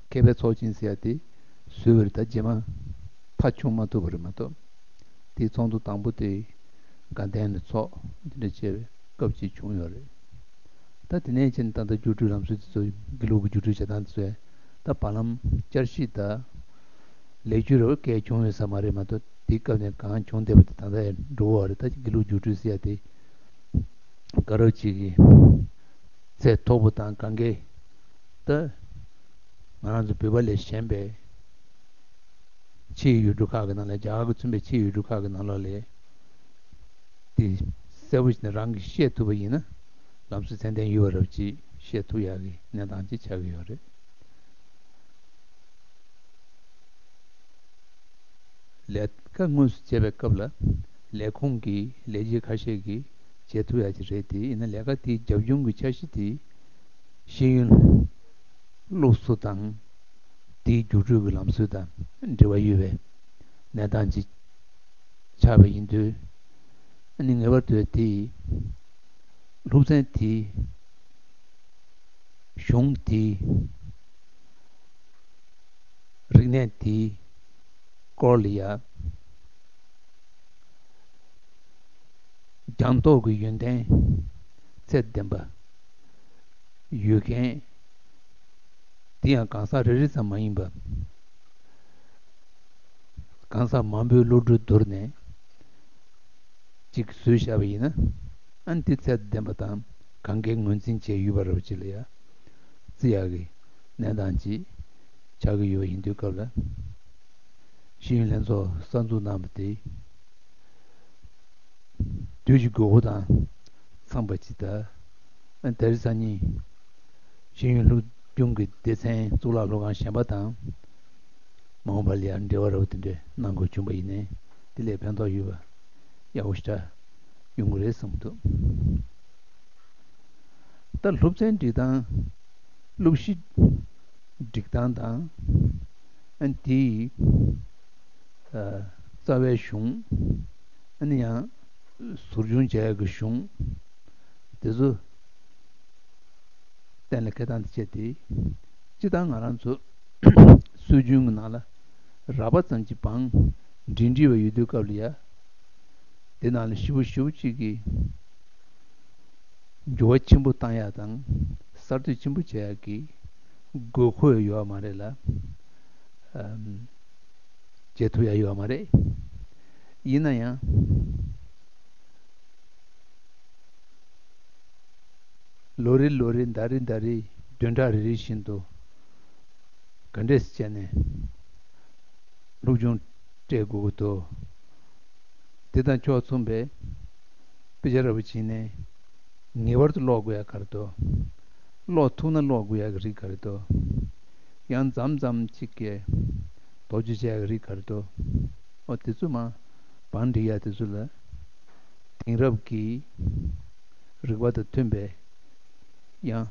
མཁས་པའི་ཚོགས་ཆེན་ཟེར་ཡག་དེ་བཟོས་པ་རེད། ད་རྗེས་མ་མཐའ་འཁྱོངས་མ་ཐུབ་པ་རེད་མ་གཏོགས། དེའི་ཚོགས་འདུ་དང་པོ་དེ་དགའ་ལྡན་ལ་ཚོགས་འདི་འདྲ་བྱས་པའི་སྐབས་ཅིག་བྱུང་ཡོད་རེད། ད་དེ་ནས་ཕྱིན་ད་ལྟ་སྒྱུར་སྤྲོད་ལམ་སྲོལ་དེ་ཚོ་དགེ་ལུགས་ཀྱི་སྒྱུར་སྤྲོད་བྱེད་སྟངས་དེ་ཚོས་ད་བར་ལམ་བསྐྱར་ཞིབ་དང་ལེགས་བཅོས་རེ་བ་གས་བྱུང་ཡོད་ས་མ་རེད་མ་གཏོགས། དེའི་སྐབས་ནས་གང་བྱུང་བསྡད་པ་དེ་ད་ལྟ་ཡང་འགྲོ་བ་རེད། ད་དགེ་ལུགས་སྒྱུར་སྤྲོད་ཟེར་ཡ་དེ་དགའ་རབ་ཅིག་གི་ཚད་མཐོ་པོ་དང་གང་གས་ད་ང་རང་ཚོ་བོད་པ་ལས་གཞན་པའི་ཕྱིའི་ཡུལ་གྲུ་ཁག་གི་ནང་ལ། རྒྱ་གར་གྱིས་མཚོན་པའི་ཕྱིའི་ཡུལ་གྲུ་ཁག་གི་ནང་ལོགས་ལ་དེ་གསལ་པོ་ཞིག་ནས་རང་གིས་ཤེས་ཐུབ་པ་ཡིན་ན། ལམ་སྲོལ་ཚད་ལྡན་ཡོད་པ་རབ་ཅིག་ཤེས་ཐུབ་ཡག་གི་གནས་སྟངས་ཅིག་ཆགས་ཀྱི་ཡོད་རེད། ལས་ཀ་དངོས་སུ་བྱེད་པའི་སྐབས་ལ་ལས་ཁུངས་ཀྱི་ལས་བྱེད་ཁ་ཤས་ཀྱིས་བྱེད་ཐུབ་ཡག་ཅིག་རེད་དེ། ཡིན་ན་ལས་ཀ་དེའི་རྒྱབ་ལྗོངས་ཀྱི་འཆར་གཞི་དེ་ཤེས་ཡོན་སློབ་གསོ་དང་དེའི་རྒྱུགས་སྤྲོད་ཀྱི་ལམ་སྲོལ་དང་འབྲེལ་བ་ཡོད་པའི་གནས་སྟངས་ཅིག་ཆགས་པ་ཡིན་དུས། ཨ་ནི་ངེས་པར་དུ་དེ་སློབ་ཚན་དེའི་གཞུང་དེའི་རིག་གནས་དེའི་སྐོར་ལ་ཡ་སྦྱངས་རྟོགས་ཀྱི་ཡོན་ཏན་ཚད་ལྡན་པ་ཡོད་མཁན། དེ་ཡང་གང་ཟག་རེ་རེ་ཙམ་མ་ཡིན་པ། གང་ཟག་མང་པོའི་བློ་གྲོས་བསྡུར་ནས་ཅིག་བཟོས་བཞག་པ་ཡིན་ན། ཨ་ནི་དེ་ཚད་ལྡན་པ་དང་གང་གའི་ངོས་འཛིན་བྱས་ཡོད་པ་རེད་པ་ཅིག་ལ་ཡ་བརྩི་ཡག་གི་གནས་སྟངས་ཅིག་ཆགས་ཀྱི་ཡོད་པ་ཡིན་དུས་སྐབས་ལ། ཤེས་ཡོན་ལྷན་ཚོགས་གསར་འཛུགས་གནང་བ་དེ་དུས་ཀྱི་དགོས་མཁོ་དང་འཚམས་པ་ཅིག་དང་། ཨ་ནི་དེ་རིང་སང་ཉིན་ཤེས་ཡོན་སློབ་སྦྱོང་གི་སྡེ་ཚན་གཙུག་ལག་སློབ་ཁང་གཞན་པ་དང་མ་འོངས་པ་ལ་ཡང་འབྲེལ་བ་རོགས་དེ་འདྲའི་གནང་དགོས་བྱུང་པ་ཡིན་ནའི། དེ་ལས་ཕན་ཐོགས་ཡོད་པ་ཡག་པོ་ཞེ་དྲག་ཡོང་གི་རེད་བསམ་གྱི་འདུག་ད་སློབ་ཚན་སྒྲིག་སྟངས། སློབ་གཞི་སྒྲིག་སྟངས་དང་། ཨ་ནི་དེའི་ཨ་རྩ་བའི་གཞུང་། ཨ་ནི་ཡང་ཟུར་སྦྱོང་བྱ་ཡག་གི་གཞུང་དེ་ཚོ་གཏན་ལ་འཁེལ་སྟངས་དེ་བྱས་ཏེ། སྤྱིར་བཏང་ང་རང་ཚོ་སྲོལ་རྒྱུན་གྱི་ནང་ལ་རགས་པ་ཙམ་གྱི་བང་སྒྲིག་འགྲིག་པ་ཡོད་དུས་སྐབས་ལ་ཡ། དེ་ནང་ལ་ཞིབ་པོ་ཞིབ་པོ་ཅིག་གིས་འགྱུར་བ་ཆེན་པོ་བཏང་ཡག་དང་གསར་གཏོད་ཆེན་པོ་བྱེད་ཡག་གི་དགོས་མཁོ་ཡོད་མ་རེད་ལ། ཨམ། བྱེད་ཐུབ་ཡག་ཡོད་མ་རེད། ཡིན་ན་ཡང་། ལོ་རེ་ལོ་རེ་ཟླ་རེ་ཟླ་རེ་བདུན་ཕྲག་རེ་རེ་བཞིན་དུ་ག་འདྲས་བྱས་ནས་སློབ་སྦྱོང་སྤྲད་དགོས་ཀྱི་འདུག་དེ་དང་ཕྱོགས་མཚུངས་པའི་དཔེ་ཆ་ར་བ་བྱིན་ནས་ངེས་པར་དུ་ཀློག་དགོས་ཡག་ག་རེ་འདུག་ཀློག་ཐུབ་ན་ཀློག་དགོས་ཡག་གི་རིགས་ག་རེ་འདུག་ཡང་མཚམས་མཚམས་གཅིག་གི་དོགས་གཅོད་བྱེད་ཡག་གི་རིགས་ག་རེ་འདུག་འོ་དེ་ཚོ་མ་བང་སྒྲིག་ཡག་དེ་ཚོ་ལ་དེང་རབས་ཀྱི་རིག་པ་དང་མཐུན་པའི་ཡང་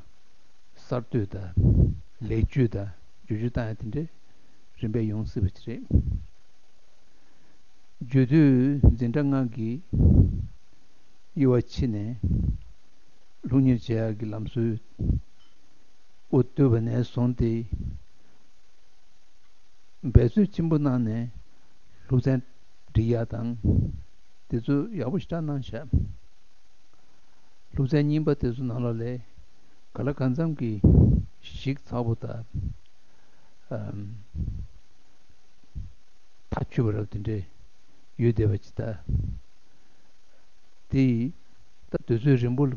གསར་གཏོད་དང་ལེགས་བཅོས་དང་བསྒྱུར་བཅོས་བཏང་ཡག་དེ་འདྲའི་རིམ་པས་ཡོང་སྲིད་པ་ཅིག་རེད། རྒྱུད་སྟོད་འཛིན་གྲྭ་ལྔ་གི་དབྱེ་བ་ཕྱེ་ནས་སློབ་གཉེར་བྱེད་ཡག་གི་ལམ་སྲོལ་དབུ་བཏོད་པ་ནས་བཟུང་སྟེ། འབད་རྩོལ་ཆེན་པོ་གནང་ནས་སློབ་ཚན་སྒྲིག་ཡག་དང་དེ་ཚོ་ཡག་པོ་ཞེ་དྲག་གནང་ཤག་སློབ་ཚན་རྙིང་པ་དེ་ཚོ་ནང་ལོགས་ལ་གང་ལ་གང་འཚམ་གྱིས་ཞིབ་ཚགས་པོ་དང་། ཨམ། ཐག་ཆོད་པ་རབ་དེ་འདྲས་ཡོད་བསྡད་པ་ཅིག་ད། དེ་ཡིས་ད་དུས་ཚོད་རིང་པོ་ལ་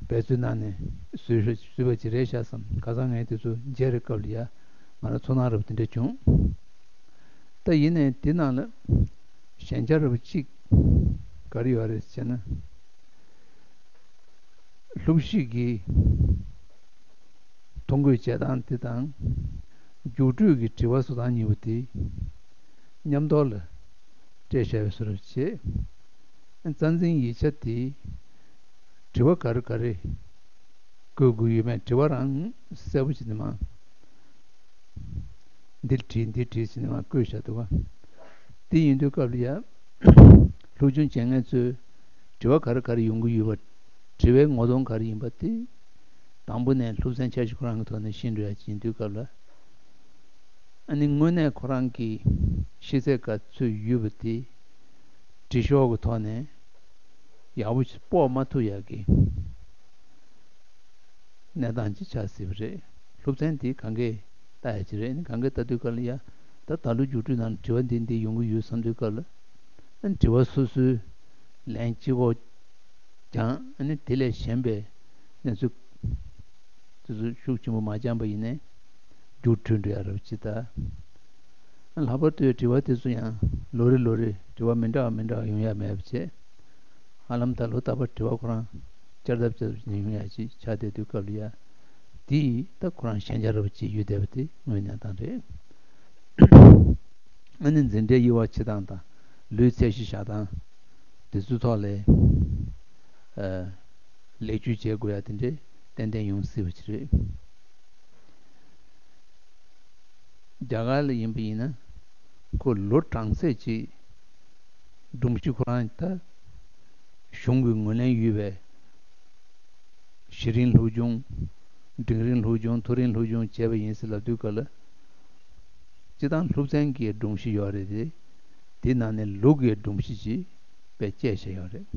འབད་རྩོལ་གནང་ནས་བཟོས་བཟོས་པ་ཅིག་རེད་ཤག་བསམ། ཁ་སང་ངས་དེ་ཚོ་མཇལ་བའི་སྐབས་ལ་ཡ་ང་རང་ཚོར་སྣང་རབ་དེ་འདྲ་བྱུང་། ད་ཡིན་ནའི་དེ་ནང་ལ་ཞན་ཆ་རབ་གཅིག་ག་རེ་ཡོད་རེད་ཟེར་ན། སློབ་གཞི་གི་ཐོ་འགོད་བྱེད་སྟངས་དེ་དང་རྒྱུགས་སྤྲོད་ཀྱི་དྲི་བ་བཟོ་སྟངས་གཉིས་པོ་དེ་མཉམ་དུ་ལ་སྤྲད་བཞག་པའི་བཟོ་འདྲ་བྱས། རྩ་འཛིན་ཡིག་ཆ་དེ་དྲི་བ་ག་རེ་ག་རེ་བཀོད་དགོས་ཡོད་མེད། དྲི་བ་རང་གསལ་པོ་ཞིག་ནི་མ། འདི་བྲིས་འདི་བྲིས་ཟེར་ནས་མར་བཀོད་བཞག་འདུག་ག། དེ་ཡིན་དུས་སྐབས་ལ་ཡ། སློབ་སྦྱོང་བྱེད་མཁན་ཚོས་དྲི་བ་ག་རེ་ག་རེ་ཡོང་གི་ཡོད་པ། དྲི་བའི་ངོ་གདོང་ག་རེ་ཡིན་པ་དེ། དང་པོ་ནས་སློབ་ཚན་འཆར་གཞི་ཁོ་རང་གི་ཐོག་ནས་ཤེས་འགྲོ་ཡ་ཅིག་ཡིན་དུས་སྐབས་ལ། ཨ་ནི་དངོས་གནས་ཁོ་རང་གི་ཤེས་ཚད་ག་ཚོད་ཡོད་པ་དེ། དྲི་ཤོག་གི་ཐོག་ནས་ཡག་པོ་ཞིག་དཔོག་མ་ཐུབ་ཡག་གི་གནས་སྟངས་ཅིག་ཆགས་སྲིད་པ་རེད། སློབ་ཚན་དེ་གང་གས་ལྟ་ཡ་ཅིག་རེད། ཨ་ནི་གང་གས་ལྟ་དུས་སྐབས་ལ་ཡ། ད་ད་ལོ་རྒྱུགས་སྤྲོད་ནང་དྲི་བ་འདི་འདི་ཡོང་གི་ཡོད་བསམ་དུས་སྐབས་ལ། ཨ་ནི་དྲི་བ་སོ་སོའི་ལན་གཅིག་པོ་སྦྱངས། ཨ་ནི་དེ་ལས་གཞན་པའི་གནས་ཚུལ་དེ་ཚོ་ཤུགས་ཆེན་པོ་མ་སྦྱངས་པ་ཡིན་ནའི་རྒྱུགས་སྤྲོད་འགྲོ་ཡ་རབ་ཅིག་ད། ལྷག་པར་དུ་དྲི་བ་དེ་ཚོ་ཡང་ལོ་རེ་ལོ་རེ་དྲི་བ་མི་འདྲ་བ་མི་འདྲ་བ་ཡོང་ཡ་མེད་པ་བྱས། ཧ་ལམ་ད་ལོ་རྟག་པར་དྲི་བ་ཁོ་རང་བསྐྱར་ལྡབ་བསྐྱར་ལྡབ་བྱས་ནས་ཡོང་ཡ་ཅིག་ཆགས་བསྡད་དུས་སྐབས་ལ་ཡ། དེ་ཡིས་ད་ཁོ་རང་ཞན་ཆ་རབ་ཅིག་ཡོད་བསྡད་པ་དེ་དངོས་གནས་སྟངས་རེད། ཨ་ནི་འཛིན་གྲྭའི་དབྱེ་བ་ཕྱེ་སྟངས་དང་། ལོའི་ཚད་གཞི་བཞག་སྟངས། དེ་ཚོའི་ཐོག་ལ། ཨ། ལེགས་བཅོས་བྱེད་དགོས་ཡ་དེ་འདྲའི་ཏན་ཏན་ཡོང་སྲིད་པ་ཅིག་རེད། རྒྱ་གར་ལ་ཡིན་པ་ཡིན་ན། ཁོ་ལོ་གྲངས་ཚད་ཅིག་སྒྲོམ་གཞི་ཁོ་རང་ད་གཞུང་གི་ངོས་ལེན་ཡོད་པའི་གཞི་རིམ་སློབ་སྦྱོང་། འབྲིང་རིམ་སློབ་སྦྱོང་། མཐོ་རིམ་སློབ་སྦྱོང་བྱས་པ་ཡིན་ཟེར་ལབ་དུས་སྐབས་ལ། སྤྱིར་བཏང་སློབ་ཚན་གྱི་སྒྲོམ་གཞི་ཡོད་རེད་དེ། དེའི་ནང་ནས་ལུགས་ཀྱི་སྒྲོམ་གཞི་ཅིག་དཔེ་བཅད་བཞག་ཡོད་རེད།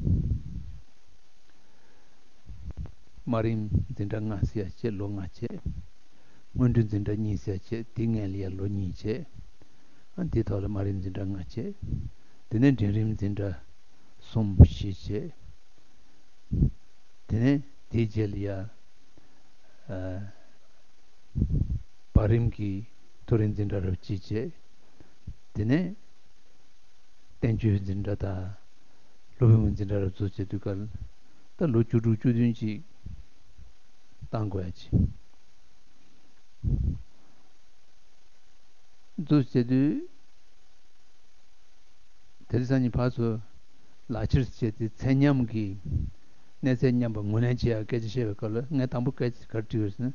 དམའ་རིམ་འཛིན་གྲྭ་ལྔ་ཟེར་ཡ་བྱས། ལོ་ལྔ་བྱས། སྔོན་འགྲོའི་འཛིན་གྲྭ་གཉིས་ཟེར་ཡ་བྱས། དེ་སྔོན་ལ་ཡ་ལོ་གཉིས་བྱས། ཨ། དེའི་ཐོག་ལ་དམའ་རིམ་འཛིན་གྲྭ་ལྔ་བྱས། དེ་ནས་འབྲིང་རིམ་འཛིན་གྲྭ་གསུམ་བཞི་བྱས། དེ་ནས་དེའི་རྗེས་ལ་ཡ། ཨ། བར་རིམ་གྱི་མཐོ་རིམ་འཛིན་གྲྭ་རབ་གཅིག་བྱས། དེ་ནས་བསྟན་བཅོས་འཛིན་གྲྭ་དང་སློབ་དཔོན་འཛིན་གྲྭ་རབ་ཚུགས་བྱེད་དུས་སྐབས་ད་ལོ་བཅུ་དྲུག་བཅུ་བདུན་ཅིག་བཏང་དགོས་ཡ་ཅིག་འདུག་བྱེད་དུས། དེ་རིང་སང་ཉིན་ཕར་ཚུར་ལག་ཁྱེར་བྱས་ཏེ་ཚད་མཉམ་གྱི་གནས་ཚད་མཉམ་པ་ངོས་ལེན་བྱེད་ཡག་སྐད་ཆ་བཤད་པའི་སྐབས་ལ། ངས་དང་པོ་སྐད་ཆ་ག་རེ་དྲིས་ཡོད་ཟེར་ན།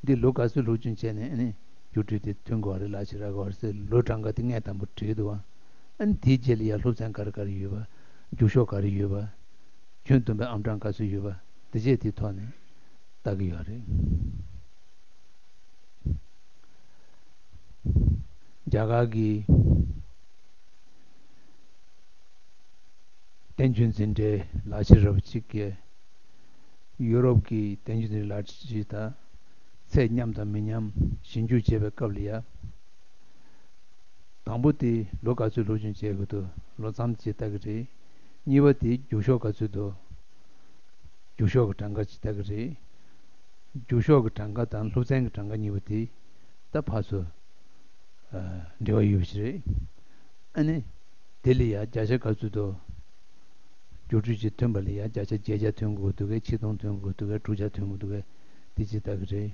འདི་ལོ་ག་ཚོད་སློབ་སྦྱོང་བྱས་ནས་ཨ་ནི་རྒྱུགས་སྤྲོད་དེ་ཐོན་དགོས་རེད། ལག་ཁྱེར་རག་དགོས་རེད་ཟེར་ལོ་གྲངས་ཀ་དེ་ངས་དང་པོ་དྲིས་འདུག་བ། ཨ་ནི་དེའི་རྗེས་ལ་ཡ་སློབ་ཚན་ག་རེ་ག་རེ་ཡོད་པ། རྒྱུགས་ཤོག་ག་རེ་ཡོད་པ། ཁྱོན་བསྡོམས་པའི་ཨང་གྲངས་ག་ཚོད་ཡོད་པ། དེ་བྱས་དེའི་ཐོག་ནས་ལྟ་གི་ཡོད་རེད། རྒྱ་གར་གྱི་བསྟན་བཅོས་འཛིན་གྲྭའི་ལག་ཁྱེར་རབ་གཅིག་གིས་ཡུ་རོབ་ཀྱི་བསྟན་བཅོས་འཛིན་གྲྭའི་ལག་ཁྱེར་དང་ཚད་མཉམ་དང་མི་མཉམ་ཞིབ་འཇུག་བྱེད་པའི་སྐབས་ལ་ཡ། དང་པོ་དེ་ལོ་ག་ཚོད་སློབ་སྦྱོང་བྱེད་དགོས་འདུག་ལོ་མཚམས་ཅིག་ལྟ་གི་རེད། གཉིས་པ་དེ་རྒྱུགས་ཤོག་ག་ཚོད་འདུག་རྒྱུགས་ཤོག་གི་གྲངས་ཀ་ཅིག་ལྟ་གི་རེད། རྒྱུགས་ཤོག་གི་གྲངས་ཀ་དང་སློབ་ཚན་གྱི་གྲངས་ཀ་གཉིས་པོ་དེ་ད་ཕར་ཚུར། ཨ། འབྲེལ་བ་ཡོད་པ་ཞིག་རེད། ཨ་ནི་དེ་ལ་ཡ་བརྒྱ་ཆ་ག་ཚོད་འདུག་རྒྱུགས་སྤྲོད་ཅིག་ཐོན་པ་ལ་ཡ་བརྒྱ་ཆ་བརྒྱད་བརྒྱ་ཐོན་དགོས་འདུག་གས། ཆིག་སྟོང་ཐོན་དགོས་འདུག་གས། དྲུག་བརྒྱ་ཐོན་དགོས་འདུག་གས། དེ་ཅིག་ལྟ་གི་རེད།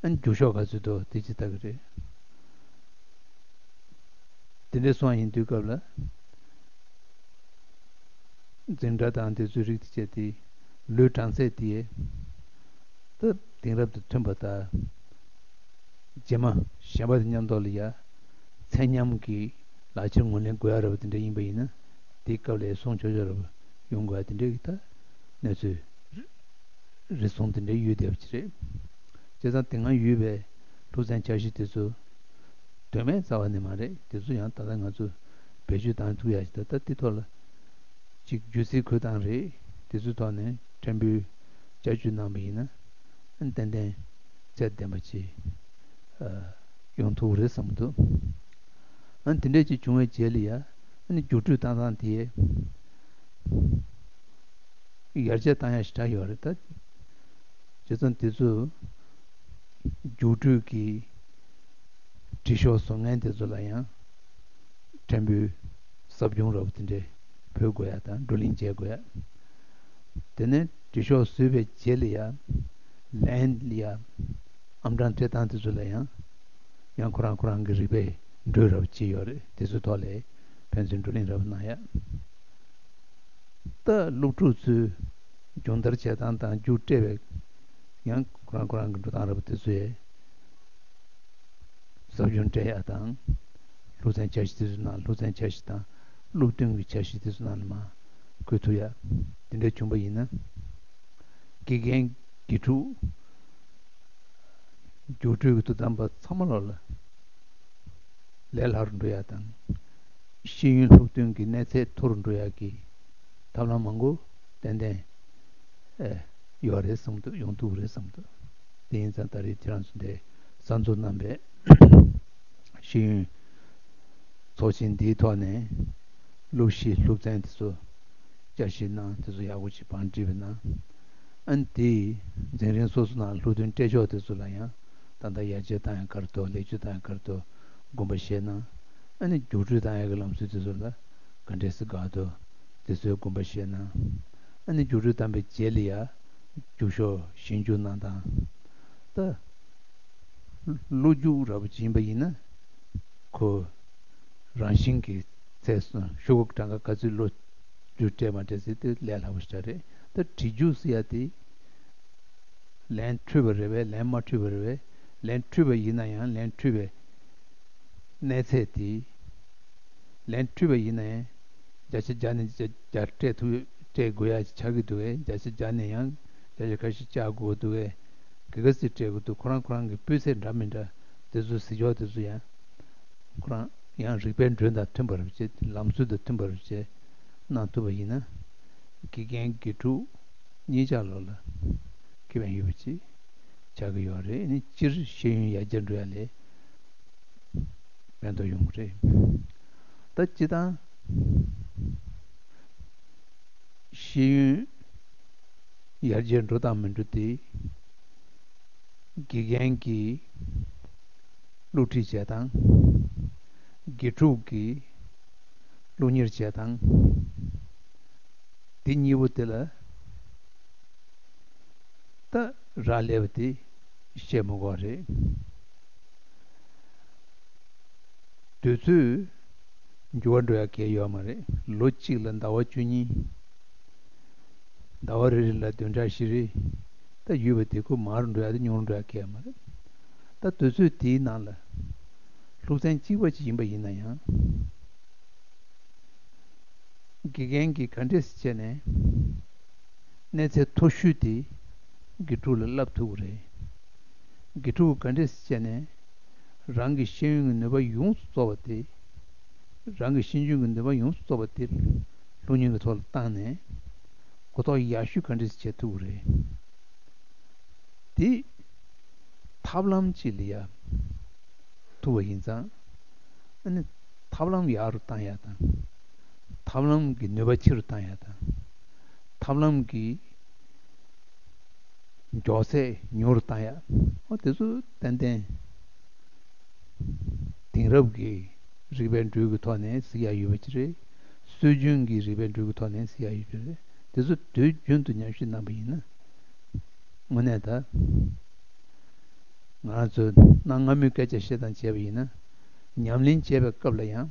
ཨ་ནི་རྒྱུགས་ཤོག་ག་ཚོད་འདུག་དེ་ཅིག་ལྟ་གི་རེད། དེ་འདྲ་སོང་ཡིན་དུས་སྐབས་ལ། འཛིན་གྲྭ་དང་དེ་ཚོའི་རིགས་དེ་བྱས་ཏེ་ལོའི་གྲངས་ཚད་དེ་ད་དེང་རབས་དང་མཐུན་པ་དང་། རྗེས་མ་གཞན་པ་དང་མཉམ་དུ་ལ་ཡ་ཚད་མཉམ་གྱི་ལག་ཁྱེར་ངོས་ལེན་དགོས་ཡ་ར་བ་དེ་འདྲ་ཡིན་པ་ཡིན་ན། དེའི་སྐབས་ལ་སོང་ཆོག་ཆོག་ར་བ་ཡོང་དགོས་ཡ་དེ་འདྲའི་གི་ད་གནས་ཚུལ་རེ་ཟུང་དེ་འདྲ་ཡོད་བསྡད་པ་ཅིག་རེད། བྱས་ཙང་དེ་སྔ་ཡོད་པའི་སློབ་ཚན་འཆར་གཞི་དེ་ཚོ་དོན་མེད་རྩ་བ་ནས་མ་རེད། དེ་ཚོ་ཡང་ད་ལྟ་ང་ཚོ་བེད་སྤྱོད་བཏང་ཐུབ་ཡ་ཞིག་ད་ལྟ་དེ་ཐོག་ལ་ཅིག་བརྒྱུད་རྩིས་འཁོད་སྟངས་རེད། དེ་ཚོའི་ཐོག་ནས་ཕྲན་བུ་དཔྱད་བརྗོད་གནང་བ་ཡིན་ན། ཨ་ནི་ཏན་ཏན་ཚད་ལྡན་པ་ཅིག་ཨ་ཡོང་ཐུབ་ཀྱི་རེད་བསམ་གྱི་འདུག་ཨ་ནི་དེ་འདྲས་ཅིག་བྱུང་བའི་རྗེས་ལ་ཡ། ཨ་ནི་རྒྱུགས་སྤྲོད་བཏང་སྟངས་དེ་ཡར་རྒྱས་བཏང་ཡ་ཞིག་ཆགས་ཡོད་རེད་ད། བྱས་ཙང་དེ་ཚོ་རྒྱུགས་སྤྲོད་ཀྱི་དྲི་ཤོག་བཟོ་མཁན་དེ་ཚོ་ལ་ཡང་ཕྲན་བུའི་ཟབ་སྦྱོང་འདྲ་བོ་དེ་འདྲས་ཕུལ་དགོས་ཡ་དང་བགྲོ་གླེང་བྱེད་དགོས་ཡ། དེ་ནས་དྲི་ཤོག་བཟོས་པའི་རྗེས་ལ་ཡ་ལན་ལ་ཡ་ཨམ་གྲངས་སྤྲད་སྟངས་དེ་ཚོ་ལ་ཡང་ཡང་ཁོ་རང་ཁོ་རང་གི་རིག་པའི་འགྲོས་འདྲ་བོ་ཅིག་ཡོད་རེད། དེ་ཚོའི་ཐོག་ལ་ཕན་ཚུན་བགྲོ་གླེང་འདྲ་བོ་གནང་ཡ། ད་སློབ་ཕྲུག་ཚོའི་སྦྱོང་བརྡར་བྱེད་སྟངས་དང་རྒྱུགས་སྤྲད་པའི་ཡང་ཁོ་རང་ཁོ་རང་གི་འགྲོ་སྟངས་ར་བ་དེ་ཚོ་ཡས་ཟབ་སྦྱོང་སྤྲད་ཡ་དང་། སློབ་ཚན་འཆར་གཞི་དེ་ཚོ་ནང་སློབ་ཚན་འཆར་གཞི་དང་སློབ་སྟོན་གྱི་འཆར་གཞི་དེ་ཚོ་ནང་ལ་མར་བཀོད་ཐུབ་ཡ་དེ་འདྲ་བྱུང་པ་ཡིན་ན། དགེ་རྒན་དགེ་ཕྲུག་རྒྱུགས་སྤྲོད་ཀྱི་དོ་དམ་པ་ཚང་མ་ལོག་ལ་ལས་སླ་རུ་འགྲོ་ཡ་དང་། ཤེས་ཡོན་སློབ་སྟོན་གྱི་གནས་ཚད་མཐོ་རུ་འགྲོ་ཡ་གི་ཐབས་ལམ་མང་པོ་ཏན་ཏན་ཨེ་ཡོད་རེད་བསམ་འདུག་ཡོང་ཐུབ་རེད་བསམ་འདུག་དེ་ཡིན་ཙང་ད་རེས་ཁྱེད་རང་ཚོ་འདིར་གསར་འཛུགས་གནང་པའི་ཤེས་ཡོན་ཚོགས་ཆེན་འདིའི་ཐོག་ནས་སློབ་གཞི་སློབ་ཚན་དེ་ཚོ་བསྐྱར་ཞིབ་གནང་། དེ་ཚོ་ཡག་པོ་ཅིག་བང་སྒྲིག་པ་གནང་། ཨ་ནི་དེ་འཛིན་རིམ་སོ་སོ་ནང་སློབ་སྟོན་སྤྲད་ཕྱོགས་དེ་ཚོ་ལ་ཡང་ད་ལྟ་ཡར་རྒྱས་བཏང་ཡ་ག་རེ་འདུག་ལེགས་བཅོས་བཏང་ཡ་ག་རེ་འདུག་དགོངས་པ་བཞེས་གནང་། ཨ་ནི་རྒྱུགས་སྤྲོད་བཏང་ཡ་གི་ལམ་སྲོལ་དེ་ཚོ་ལ་ག་འདྲས་སེ་དགའ་འདུག་དེ་ཚོའི་དགོངས་པ་བཞེས་གནང་། ཨ་ནི་རྒྱུགས་སྤྲོད་བཏང་པའི་རྗེས་ལ་ཡ་རྒྱུགས་ཤོག་ཞིབ་འཇུག་གནང་སྟངས། ད་བློ་རྒྱུགས་ར་བ་ཅིག་ཡིན་པ་ཡིན་ན་ཁོ་རང་བཞིན་གྱི་ཚད་སོང་ཤོག་གུ་གྲངས་ཀ་ག་ཚོད་བློ་རྒྱུགས་སྤྲད་མ་སྤྲད་ཟེར་དེ་ལས་སླ་པོ་ཞིག་རེད། ད་བྲིས་རྒྱུགས་ཟེར་ཡ་དེ་ལན་འཁྲུལ་བ་རེད་པས། ལན་མ་འཁྲུལ་བ་རེད་པས། ལན་འཁྲུལ་བ་ཡིན་ན་ཡང་ལན་འཁྲུལ་བའི་གནས་ཚད་དེ། ལན་འཁྲུལ་བ་ཡིན་ན་ཡང་བརྒྱ་ཆ་བརྒྱ་ནས་བརྒྱ་བརྒྱ་སྤྲད་ཐུབ་སྤྲད་དགོས་ཡ་ཆགས་ཀྱི་འདུག་གས། བརྒྱ་ཆ་བརྒྱ་ནས་ཡང་བརྒྱ་ཆ་ཁ་ཤས་བཅག་དགོས་འདུག་གས། ག་ག་ཚོད་སྤྲད་དགོས་འདུག་ཁོ་རང་ཁོ་རང་གི་སྤུས་ཚད་འདྲ་མི་འདྲ་དེ་ཚོ་ཟེར་ཕྱོགས་དེ་ཚོ་ཡང་ཁོ་རང་ཡང་རིགས་པའི་འགྲོས་དང་མཐུན་པར་བྱས། ལམ་སྲོལ་དང་མཐུན་པར་བྱས་གནང་ཐུབ་པ་ཡིན་ན། དགེ་རྒན་དགེ་ཕྲུག་གཉིས་ཆ་ལོ་ལ་ཁེ་ཕན་ཡོད་པ་ཅིག་ཆགས་ཀྱི་ཡོད་རེད། ཨ་ནི་སྤྱིར་ཤེས་ཡོན་ཡར་རྒྱས་འགྲོ་ཡ་ལ་ཕན་ཐོགས་ཡོང་གི་རེད། ད་སྤྱིར་བཏང་ཤེས་ཡོན་ཡར་རྒྱས་འགྲོ་དང་མི་འགྲོ་དེ་དགེ་རྒན་གྱིས་སློབ་ཁྲིད་བྱེད་སྟངས། དགེ་ཕྲུག་གིས་སློབ་གཉེར་བྱེད་སྟངས། དེ་གཉིས་པོ་དེ་ལ་ད་རག་ལས་པ་དེ་བཤད་མི་དགོས་རེད། དུས་ཚོད་འགྱུར་བ་འགྲོ་ཡ་གང་ཡང་ཡོད་མ་རེད། ལོ་གཅིག་ལ་ཟླ་བ་བཅུ་གཉིས། ཟླ་བ་རེ་རེ་ལ་བདུན་ཕྲག་བཞི་རེ་ད་ཡོད་པ་དེ་ཁོ་མང་རུ་འགྲོ་ཡ་དང་ཉུང་རུ་འགྲོ་ཡ་གང་ཡང་མ་རེད། ད་དུས་ཚོད་དེའི་ནང་ལ་སློབ་ཚན་གཅིག་པ་ཅིག་ཡིན་པ་ཡིན་ན་ཡང་། དགེ་རྒན་གྱིས་ག་འདྲས་བྱས་ནས་གནས་ཚད་མཐོ་ཤོས་དེ་དགེ་ཕྲུག་ལ་བསླབ་ཐུབ་ཀྱི་རེད། དགེ་ཕྲུག་གིས་ག་འདྲས་བྱས་ནས་རང་གི་ཤེས་ཡོན་གྱི་ནུས་པ་ཡོངས་སུ་རྫོགས་པ་དེ། རང་གི་ཤེས་འཇོན་གྱི་ནུས་པ་ཡོངས་སུ་རྫོགས་པ་དེ་སློབ་གཉེར་གྱི་ཐོག་ལ་བཏང་ནས་གོ་རྟོགས་ཡག་ཤོས་ག་འདྲས་བྱེད་ཐུབ་ཀྱི་རེད། དེ་ཐབས་ལམ་གཅིག་ལ་ཡ་ཐུག་པ་ཡིན་ཙང་། ཨ་ནི་ཐབས་ལམ་ཡག་རུ་བཏང་ཡ་དང་། ཐབས་ལམ་གྱི་ནུས་པ་ཆེ་རུ་བཏང་ཡ་དང་། ཐབས་ལམ་གྱི་མགྱོགས་ཚད་ཉུང་རུ་བཏང་ཡ། ཨོ་དེ་ཚོ་ཏན་ཏན་དེང་རབས་ཀྱི་རིག་པའི་འགྲོས་ཀྱི་ཐོག་ནས་གཟིགས་ཡ་ཡོད་པ་ཅིག་རེད། སྲོལ་རྒྱུན་གྱི་རིག་པའི་འགྲོས་ཀྱི་ཐོག་ནས་གཟིགས་ཡ་ཡོད་པ་རེད། དེ་ཚོ་དུས་རྒྱུན་དུ་ཉམས་ཞིབ་གནང་པ་ཡིན་ན། དངོས་གནས་ད། ང་རང་ཚོས་གནའ་སྔ་མོའི་སྐད་ཆ་བཤད་སྟངས་བྱས་པ་ཡིན་ན། ཉམས་ལེན་བྱས་པའི་སྐབས་ལ་ཡང་།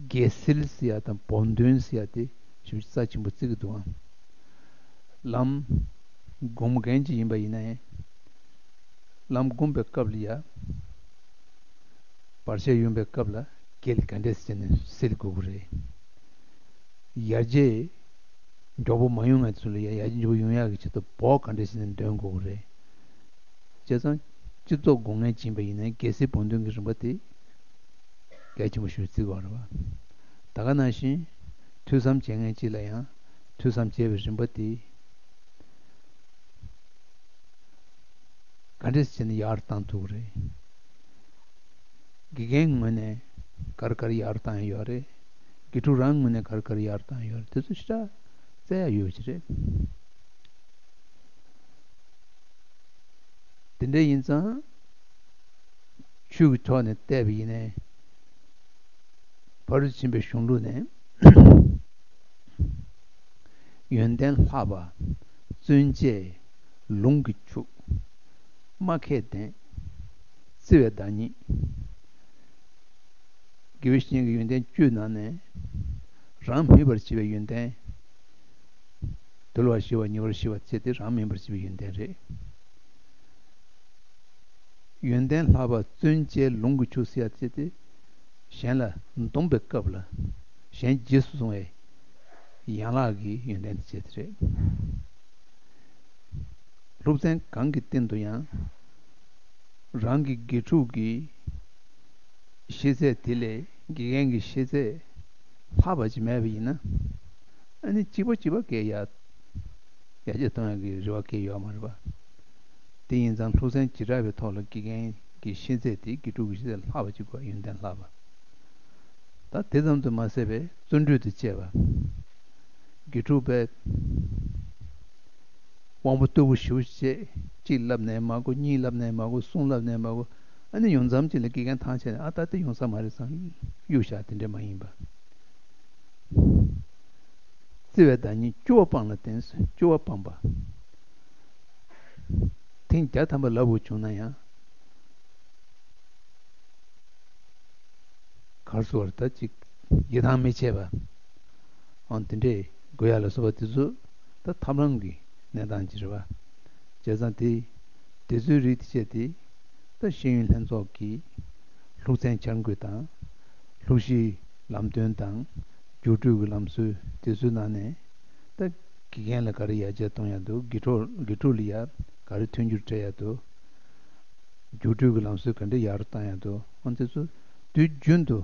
རྒྱལ་སྲིད་ཟེར་ཡ་དང་བོགས་འདོན་ཟེར་ཡ་དེ་ཞེ་པོ་ཅིག་རྩ་ཆེན་པོ་བརྩི་གི་འདུག་ཨང་། ལམ་སྒོམ་མཁན་ཅིག་ཡིན་པ་ཡིན་ན་ཡང་། ལམ་སྒོམ་པའི་སྐབས་ལ་ཡ། བར་ཆད་ཡོང་པའི་སྐབས་ལ་རྒྱལ་ག་འདྲས་བྱས་ནས་སེལ་དགོས་ཀྱི་རེད། ཡར་རྒྱས་མགྱོགས་པོ་མ་ཡོང་བའི་ཚུལ་ལ་ཡ་ཡར་རྒྱས་མགྱོགས་པོ་ཡོང་ཡག་གི་ཆེད་དུ་བོགས་ག་འདྲས་བྱས་ནས་འདོན་དགོས་ཀྱི་རེད། བྱས་ཙང་སྤྱི་ཚོགས་སྒོ་ངའི་སྦྱིན་པ་ཡིན་ན་རྒྱལ་སྲིད་བོགས་འདོན་གྱི་རིམ་པ་དེ་གལ་ཆེན་པོ་ཞིག་བརྩི་དགོས་རེད་བ། ད་ག་ནང་བཞིན་ཐོས་བསམ་བྱེད་མཁན་གཅིག་ལ་ཡང་ཐོས་བསམ་བྱེད་པའི་རིམ་པ་དེ་ག་འདྲས་བྱས་ནས་ཡག་རུ་བཏང་ཐུབ་ཀྱི་རེད། དགེ་རྒན་ངོས་ནས་ག་རེ་ག་རེ་ཡག་རུ་བཏང་ཡ་ཡོད་རེད། དགེ་ཕྲུག་རང་ངོས་ནས་ག་རེ་ག་རེ་ཡག་རུ་བཏང་ཡ་ཡོད་རེད། དེ་ཚོ་ཞེ་དྲག་བཙལ་ཡ་ཡོད་ཀྱི་རེད། དེ་འདྲ་ཡིན་ཙང་། ཆོས་ཀྱི་ཐོག་ནས་བལྟས་པ་ཡིན་ནའི། ཕ་རོལ་ཏུ་ཕྱིན་པའི་གཞུང་ལུགས་ནས། ཡོན་ཏན་ལྷག་པ་བརྩོན་བཅས་ལུང་གིས་ཕྱུག་སྨྲ་མཁས་ལྡན་བརྩེ་བའི་བདག་ཉིད། དགེ་བའི་བཤེས་གཉེན་གྱི་ཡོན་ཏན་བཅུའི་ནང་ནས་རང་མེད་པར་བྱེད་པའི་ཡོན་ཏན། གྲོལ་བར་ཞི་བ་ཉེ་བར་ཞི་བ་བྱས་ཏེ་རང་མིན་པར་ཞི་བའི་ཡོན་ཏན་རེད། ཡོན་ཏན་ལྷག་པ་བརྩོན་བཅས་ལུང་གིས་ཆུད་ཟེར་ཡ་བྱས་ཏེ་གཞན་ལ་འདོམས་པའི་སྐབས་ལ་གཞན་རྗེས་སུ་བཟུང་བའི་ཡན་ལག་གི་ཡོན་ཏན་དེ་བྱས་ཏེ་རེད། སློབ་ཚན་གང་གི་སྟེང་དུ་ཡང་རང་གི་དགེ་ཕྲུག་གི་ཤེས་ཚད་དེ་ལས་དགེ་རྒན་གྱི་ཤེས་ཚད་ལྷག་པ་ཅིག་མེད་པ་ཡིན་ན། ཨ་ནི་གཅིག་པ་གཅིག་པ་སྐད་ཡར་ཡར་རྒྱས་གཏོང་ཡག་གི་རེ་བ་སྐད་ཡོད་མ་རེད་པ། དེ་ཡིན་ཙང་སློབ་ཚན་བྱེ་བྲག་པའི་ཐོག་ལ་དགེ་རྒན་གྱི་ཤེས་ཚད་དེ་དགེ་ཕྲུག་གི་ཤེས་ཚད་ལྷག་པ་ཅིག་དགོས། ཡོན་ཏན་ལྷག་པ། ད་དེ་ཙམ་དུ་མ་ཟད་པའི་བརྩོན་འགྲུས་དང་བཅས་པ། དགེ་ཕྲུག་པས་དབང་པོ་རྟུལ་པོ་ཞེ་པོ་ཅིག་བྱས། གཅིག་བསླབ་ནའི་མ་གོ། གཉིས་བསླབ་ནའི་མ་གོ། གསུམ་བསླབ་ནའི་མ་གོ། ཨ་ནི་ཡོང་མཚམས་གཅིག་ལ་དགེ་རྒན་ཐང་ཆད་ནས་ཨ་ད་དེ་ཡོང་ས་མ་རེད་བསམ་གཡུག་བཞག་དེ་འདྲ་མ་ཡིན་པ། བརྩེ་བའི་བདག་ཉིད་སྐྱོ་བ་སྤངས་ལ་བརྟེན། སྐྱོ་བ་སྤངས་པ། ཐེངས་བརྒྱ་ཐམ་པ་ལབ་དགོས་བྱུང་ན་ཡང་། གར་སོང་བར་ད་ཅིག་ཡིད་ཐང་མི་ཆད་པ། ཨང་དེ་འདྲས་དགོས་ཡ་ལ་སོགས་པ་དེ་ཚོ་ད་ཐབས་ལམ་གྱི་གནས་སྟངས་ཅིག་རེད་བ། བྱས་ཙང་དེ་དེ་ཚོའི་རིགས་དེ་བྱས་ཏེ་ད་ཤེས་ཡོན་ལྷན་ཚོགས་ཀྱི་སློབ་ཚན་འཆར་འགོད་དང་། སློབ་གཞིའི་ལམ་སྟོན་དང་། རྒྱུགས་སྤྲོད་ཀྱི་ལམ་སྲོལ་དེ་ཚོའི་ནང་ནས་ད་དགེ་རྒན་ལ་ག་རེ་ཡར་རྒྱས་གཏོང་ཡ་འདུག་དགེ་ཕྲུག་དགེ་ཕྲུག་ལ་ཡར་ག་རེ་མཐུན་འགྱུར་སྤྲད་ཡ་འདུག་རྒྱུགས་སྤྲོད་ཀྱི་ལམ་སྲོལ་ག་འདྲ་ཡག་རུ་བཏང་ཡ་འདུག་ཨང་དེ་ཚོ་དུས་རྒྱུན་དུ་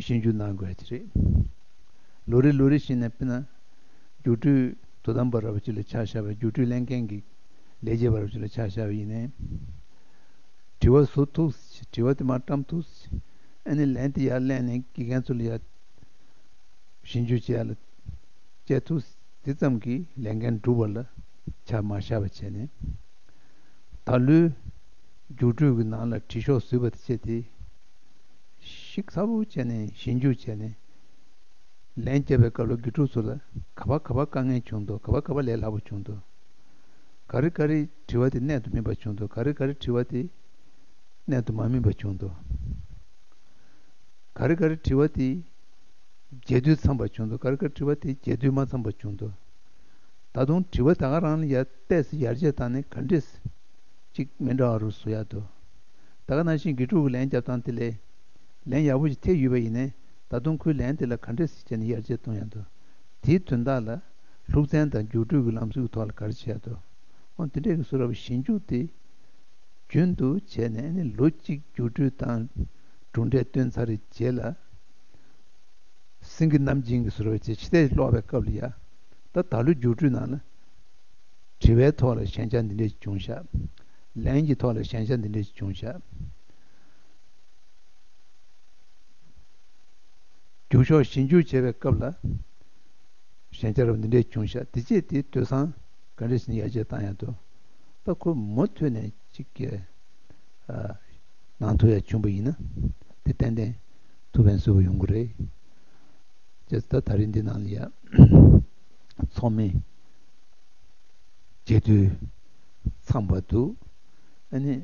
ཞིབ་འཇུག་གནང་དགོས་ཀྱི་རེད། ལོ་རེ་ལོ་རེ་བཞིན་ནས་དཔེར་ན་རྒྱུགས་སྤྲོད་དོ་དམ་པ་ར་བ་ཅིག་ལ་ཆ་བཞག་པའི་རྒྱུགས་སྤྲོད་ལེན་མཁན་གྱི་ལས་བྱེད་པ་ར་བ་ཅིག་ལ་ཆ་བཞག་པ་ཡིན་ནའི། དྲི་བ་བཟོ་ཐུབ། དྲི་བ་དེ་མར་བཀྲམ་ཐུབ། ཨ་ནི་ལན་དེ་ཡར་ལེན་ནས་དགེ་རྒན་ཚོ་ལ་ཡར་ཞིབ་འཇུག་བྱེད་ཡ་ལ་བྱེད་ཐུབ། དེ་ཙམ་གྱིས་ལས་འགན་སྒྲུབ་པ་ལ་ཆ་མ་བཞག་པ་བྱས་ནས། ད་ལོའི་རྒྱུགས་སྤྲོད་ཀྱི་ནང་ལ་དྲི་ཤོག་བཟོས་པ་དེ་བྱས་ཏེ། ཞིབ་ཚགས་པོ་བྱས་ནས་ཞིབ་འཇུག་བྱས་ནས། ལན་བརྒྱབ་པའི་སྐབས་ལ་དགེ་ཕྲུག་ཚོ་ལ་ག་པར་ག་པར་དཀའ་ངལ་བྱུང་འདུག་ག་པར་ག་པར་ལས་སླ་པོ་བྱུང་འདུག་ག་རེ་ག་རེ་དྲི་བ་དེ་གནད་དུ་སྨིན་པ་བྱུང་འདུག་ག་རེ་ག་རེ་དྲི་བ་དེ་གནད་དུ་མ་སྨིན་པ་བྱུང་འདུག་ག་རེ་ག་རེ་དྲི་བ་དེ་རྒྱས་བསྡུས་འཚམས་པ་བྱུང་འདུག་ག་རེ་ག་རེ་དྲི་བ་དེ་རྒྱས་བསྡུས་མ་འཚམས་པ་བྱུང་འདུག་ད་དུང་དྲི་བ་ད་ག་རང་ལ་ཡར་བལྟས་སེ་ཡར་རྒྱས་བཏང་ནས་ག་འདྲས་ཅིག་མི་འདྲ་བ་རུ་བཟོ་ཡ་འདུག་ད་ག་ནང་བཞིན་དགེ་ཕྲུག་གི་ལན་རྒྱབ་སྟངས་དེ་ལས་ལན་ཡག་པོ་ཞིག་ཐེབས་ཡོད་པ་ཡིན་ནའི་ད་དུང་ཁོའི་ལན་དེ་ལ་ག་འདྲས་སེ་བྱས་ནས་ཡར་རྒྱས་གཏོང་ཡ་འདུག་དེའི་དོན་དག་ལ་སློབ་ཚན་དང་རྒྱུགས་སྤྲོད་ཀྱི་ལམ་སྲོལ་གྱི་ཐོག་ལ་ག་རེ་བྱེད་ཡ་འདུག་འོ་དེ་འདྲས་ཀྱི་བཟོ་འདྲ་བ་ཞིབ་འཇུག་དེ་རྒྱུན་དུ་བྱས་ནས་ནི་ལོ་གཅིག་རྒྱུགས་སྤྲོད་དང་གྲུབ་འབྲས་བཏོན་ཚར་བའི་རྗེས་ལ། སེང་གེ་གནམ་སྦྱིན་གྱི་ཟུར་བའི་ཆེ་ཕྱི་ལྟས་ཀློག་པའི་སྐབས་ལ་ཡ། ད་ད་ལོའི་རྒྱུགས་སྤྲོད་ནང་ལ། དྲི་བའི་ཐོག་ལ་ཞན་ཆ་འདི་འདྲས་བྱུང་ཤག་ལན་གྱི་ཐོག་ལ་ཞན་ཆ་འདི་འདྲས་བྱུང་ཤག་རྒྱུགས་ཤོག་ཞིབ་འཇུག་བྱེད་པའི་སྐབས་ལ། ཞན་ཆ་རབ་འདི་འདྲས་བྱུང་ཤག་དེ་རྗེས་དེ་ཐོས་བསམ་ག་འདྲས་ཞིག་ཡར་རྒྱས་བཏང་ཡ་འདུག་ད་ཁོ་མུ་མཐུད་ནས་ཅིག་གི་ནང་ཐོ་ཡ་བྱུང་པ་ཡིན་ན་དེ་ཏན་ཏན་ཐུགས་ཕན་གསོས་པ་ཡོང་གི་རེད། ཅེས་ད་ད་རིང་འདི་ནང་ལ་ཡ་ཚོགས་མི་རྒྱས་བསྡུས་ཚང་པ་འདུག་ཨ་ནི་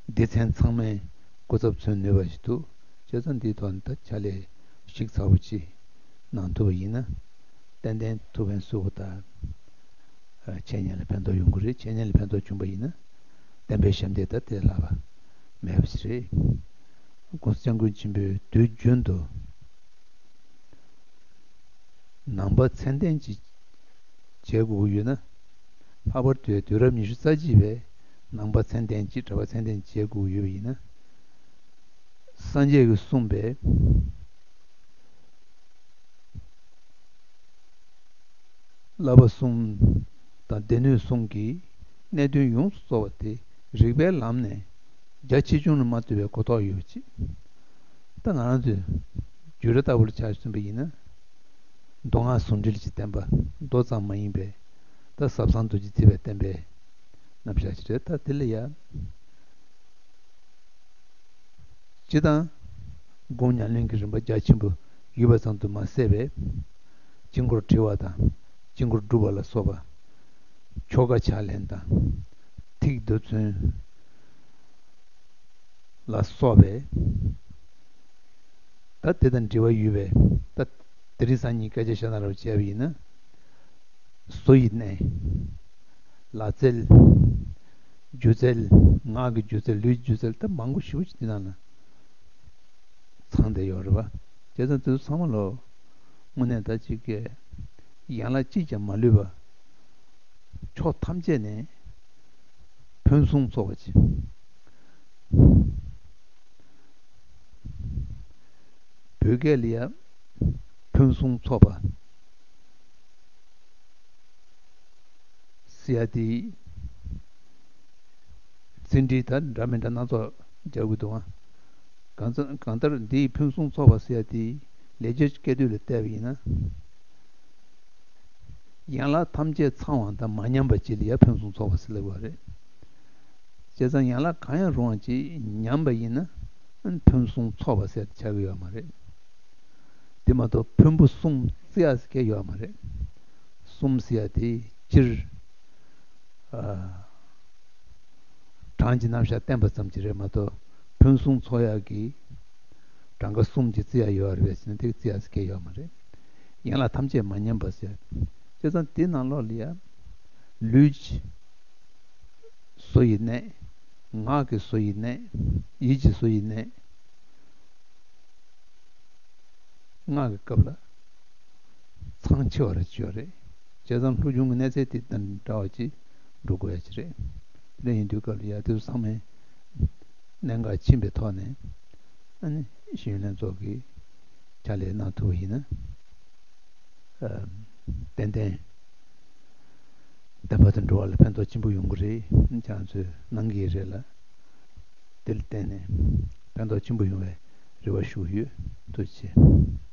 སྡེ་ཚན་ཚང་མའི་སྐུ་ཚབ་མཚོན་ནུས་པ་ཞིག་འདུག་བྱས་ཙང་འདིའི་ཐོག་ནས་ད་ཕྱག་ལས་ཞིབ་ཚགས་པོ་ཅིག་གནང་ཐུབ་པ་ཡིན་ན་ཏན་ཏན་ཐུགས་ཕན་གསོས་པ་དང་། འཆད་ཉན་ལ་ཕན་ཐོགས་ཡོང་གི་རེད། འཆད་ཉན་ལ་ཕན་ཐོགས་བྱུང་པ་ཡིན་ན་བསྟན་པའི་ཞབས་འདེགས་ད་དེ་ལས་ལྷག་པ་མེད་པ་ཞིག་རེད། ༸གོང་ས་༸སྐྱབས་མགོན་ཆེན་པོས་དུས་རྒྱུན་དུ་ནང་པ་ཚད་ལྡན་ཅིག་བྱེད་དགོས་ཀྱི་ཡོད་ན། ལྷག་པར་དུ་དུས་རབས་ཉི་ཤུ་རྩ་གཅིག་པའི་ནང་པ་ཚད་ལྡན་ཅིག་གྲྭ་པ་ཚད་ལྡན་བྱེད་དགོས་ཀྱི་ཡོད་པ་ཡིན་ན། སངས་རྒྱས་ཀྱིས་གསུངས་པའི་བསླབ་པ་གསུམ་དང་སྡེ་སྣོད་གསུམ་གྱི་གནད་དོན་ཡོངས་སུ་རྫོགས་པ་དེ་རིགས་པའི་ལམ་ནས་རྒྱ་ཆེ་ཆུང་ལ་མ་ལྟོས་པའི་གོ་རྟོགས་ཡོད་ཅེས། ད་ང་རང་ཚོས་བརྒྱུད་རིམ་ལྟ་བུ་ལ་ཆ་མཚོན་པ་ཡིན་ན། མདོ་སྔགས་ཟུང་འབྲེལ་གྱི་བསྟན་པ་མདོ་ཙམ་མ་ཡིན་པའི་ད་ཟབ་གསང་རྡོ་རྗེ་ཐེག་པའི་བསྟན་པའི་རྣམ་གཞག་ཅིག་རེད། ད་དེ་ལ་ཡ། སྤྱིར་བཏང་སྒོམ་ཉམས་ལེན་གྱི་རིམ་པ་རྒྱ་ཆེན་པོ་ཡོད་པ་ཙམ་དུ་མ་ཟད་པའི། དཀྱིལ་འཁོར་བྲི་བ་དང་དཀྱིལ་འཁོར་སྒྲུབ་པ་ལ་སོགས་པ། ཆོ་ག་ཕྱག་ལེན་དང་། ཐིག་རྡུལ་མཚོན་ལ་སོགས་པའི། ད་དེ་དང་འབྲེལ་བ་ཡོད་པའི་ད་དེ་རིང་སང་ཉིན་སྐད་ཆ་བཤད་སྟངས་རབ་བྱས་པ་ཡིན་ན། བཟོ་ཡི་གནས། ལ་རྩལ། སྒྱུ་རྩལ། ངག་གི་སྒྱུ་རྩལ། ལུས་ཀྱི་སྒྱུ་རྩལ། ད་མང་པོ་ཞེ་པོ་ཅིག་དེ་ནང་ལ་ཚང་བསྡད་ཡོད་རེད་པ། བྱས་ཙང་དེ་ཚོ་ཚང་མ་ལོ་དངོས་གནས་ད་ཅིག་གི་ཡན་ལག་གཅིག་ཀྱང་མ་ལུས་པ། ཕྱོགས་ཐམས་ཅད་ནས་ཕུན་སུམ་ཚོགས་པ་ཅིག་བོད་སྐད་ལ་ཡང་ཕུན་སུམ་ཚོགས་པ་ཟེར་ཡ་དེ་ཚིག་འགྲེལ་དང་འདྲ་མི་འདྲ་སྣ་ཚོགས་རྒྱག་གི་འདུག་ཨ། གང་ཚ- གང་ལྟར་འདིའི་ཕུན་སུམ་ཚོགས་པ་ཟེར་ཡ་དེ་ལེགས་སྦྱར་གྱི་སྐད་དོད་ལ་བལྟས་པ་ཡིན་ན། ཡན་ལག་ཐམས་ཅད་ཚང་བ་དང་མ་ཉམས་པ་ཅིག་ལ་ཡང་ཕུན་སུམ་ཚོགས་པ་ཟེར་ལབ་པ་རེད། བྱས་ཙང་ཡན་ལག་གང་ཡང་རུང་བ་ཅིག་ཉམས་པ་ཡིན་ན་ཨ་ནི་ཕུན་སུམ་ཚོགས་པ་ཟེར་ཆགས་ཀྱི་ཡོད་མ་རེད། དེ་མ་གཏོགས་ཕུན་པོ་གསུམ་བརྩི་ཡག་ཟེར་མཁན་ཡོད་མ་རེད། གསུམ་ཟེར་ཡ་དེ་སྤྱིར་ཨ། གྲངས་ཀྱི་རྣམ་གཞག་བསྟན་པ་ཙམ་གྱིས་རེད་མ་གཏོགས་ཕུན་སུམ་ཚོགས་ཡག་གི་གྲངས་ཀ་གསུམ་གྱིས་བརྩི་ཡག་ཡོད་རེད་ཟེར་ན་དེ་བརྩི་ཡག་ཟེར་མཁན་ཡོད་མ་རེད། ཡན་ལག་ཐམས་ཅད་མ་ཉམས་པ་ཟེར། བྱས་ཙང་དེ་ནང་ལོགས་ལ་ཡང་ལུས་ཀྱི་བཟོ་ཡི་གནས། ངག་གི་བཟོ་ཡི་གནས། ཡིད་ཀྱི་བཟོ་ཡི་གནས། སྔགས་ཀྱི་སྐབས་ལ་ཚང་ཆེ་བ་རེ་བརྗོད་རེད། བྱས་ཙང་སློབ་སྦྱོང་གི་གནས་ཚད་དེ་དང་འདྲ་བ་ཅིག་འགྲོ་དགོས་ཡ་ཅིག་རེད། དེ་འདྲ་ཡིན་དུས་སྐབས་ལ་ཡ་དེ་ཚོ་ཚང་མས་གནད་འགག་ཕྱིན་པའི་ཐོག་ནས་ཨ་ནི་ཤེས་ཡོན་ལྷན་ཚོགས་ཀྱིས་ཕྱག་ལས་གནང་ཐུབ་པ་ཡིན་ན་ཨ་ཏན་ཏན་བསྟན་པ་དེ་འགྲོ་བ་ལ་ཕན་ཐོགས་ཆེན་པོ་ཡོང་གི་རེད། ཁྱེད་ཚོས་གནང་གི་རེད་ལ། དེ་ལ་བརྟེན་ནས་ཕན་ཐོགས་ཆེན་པོ་ཡོང་བའི་རེ་བ་ཞུ་གི་ཡོད། ཐུགས་རྗེ་ཆེ།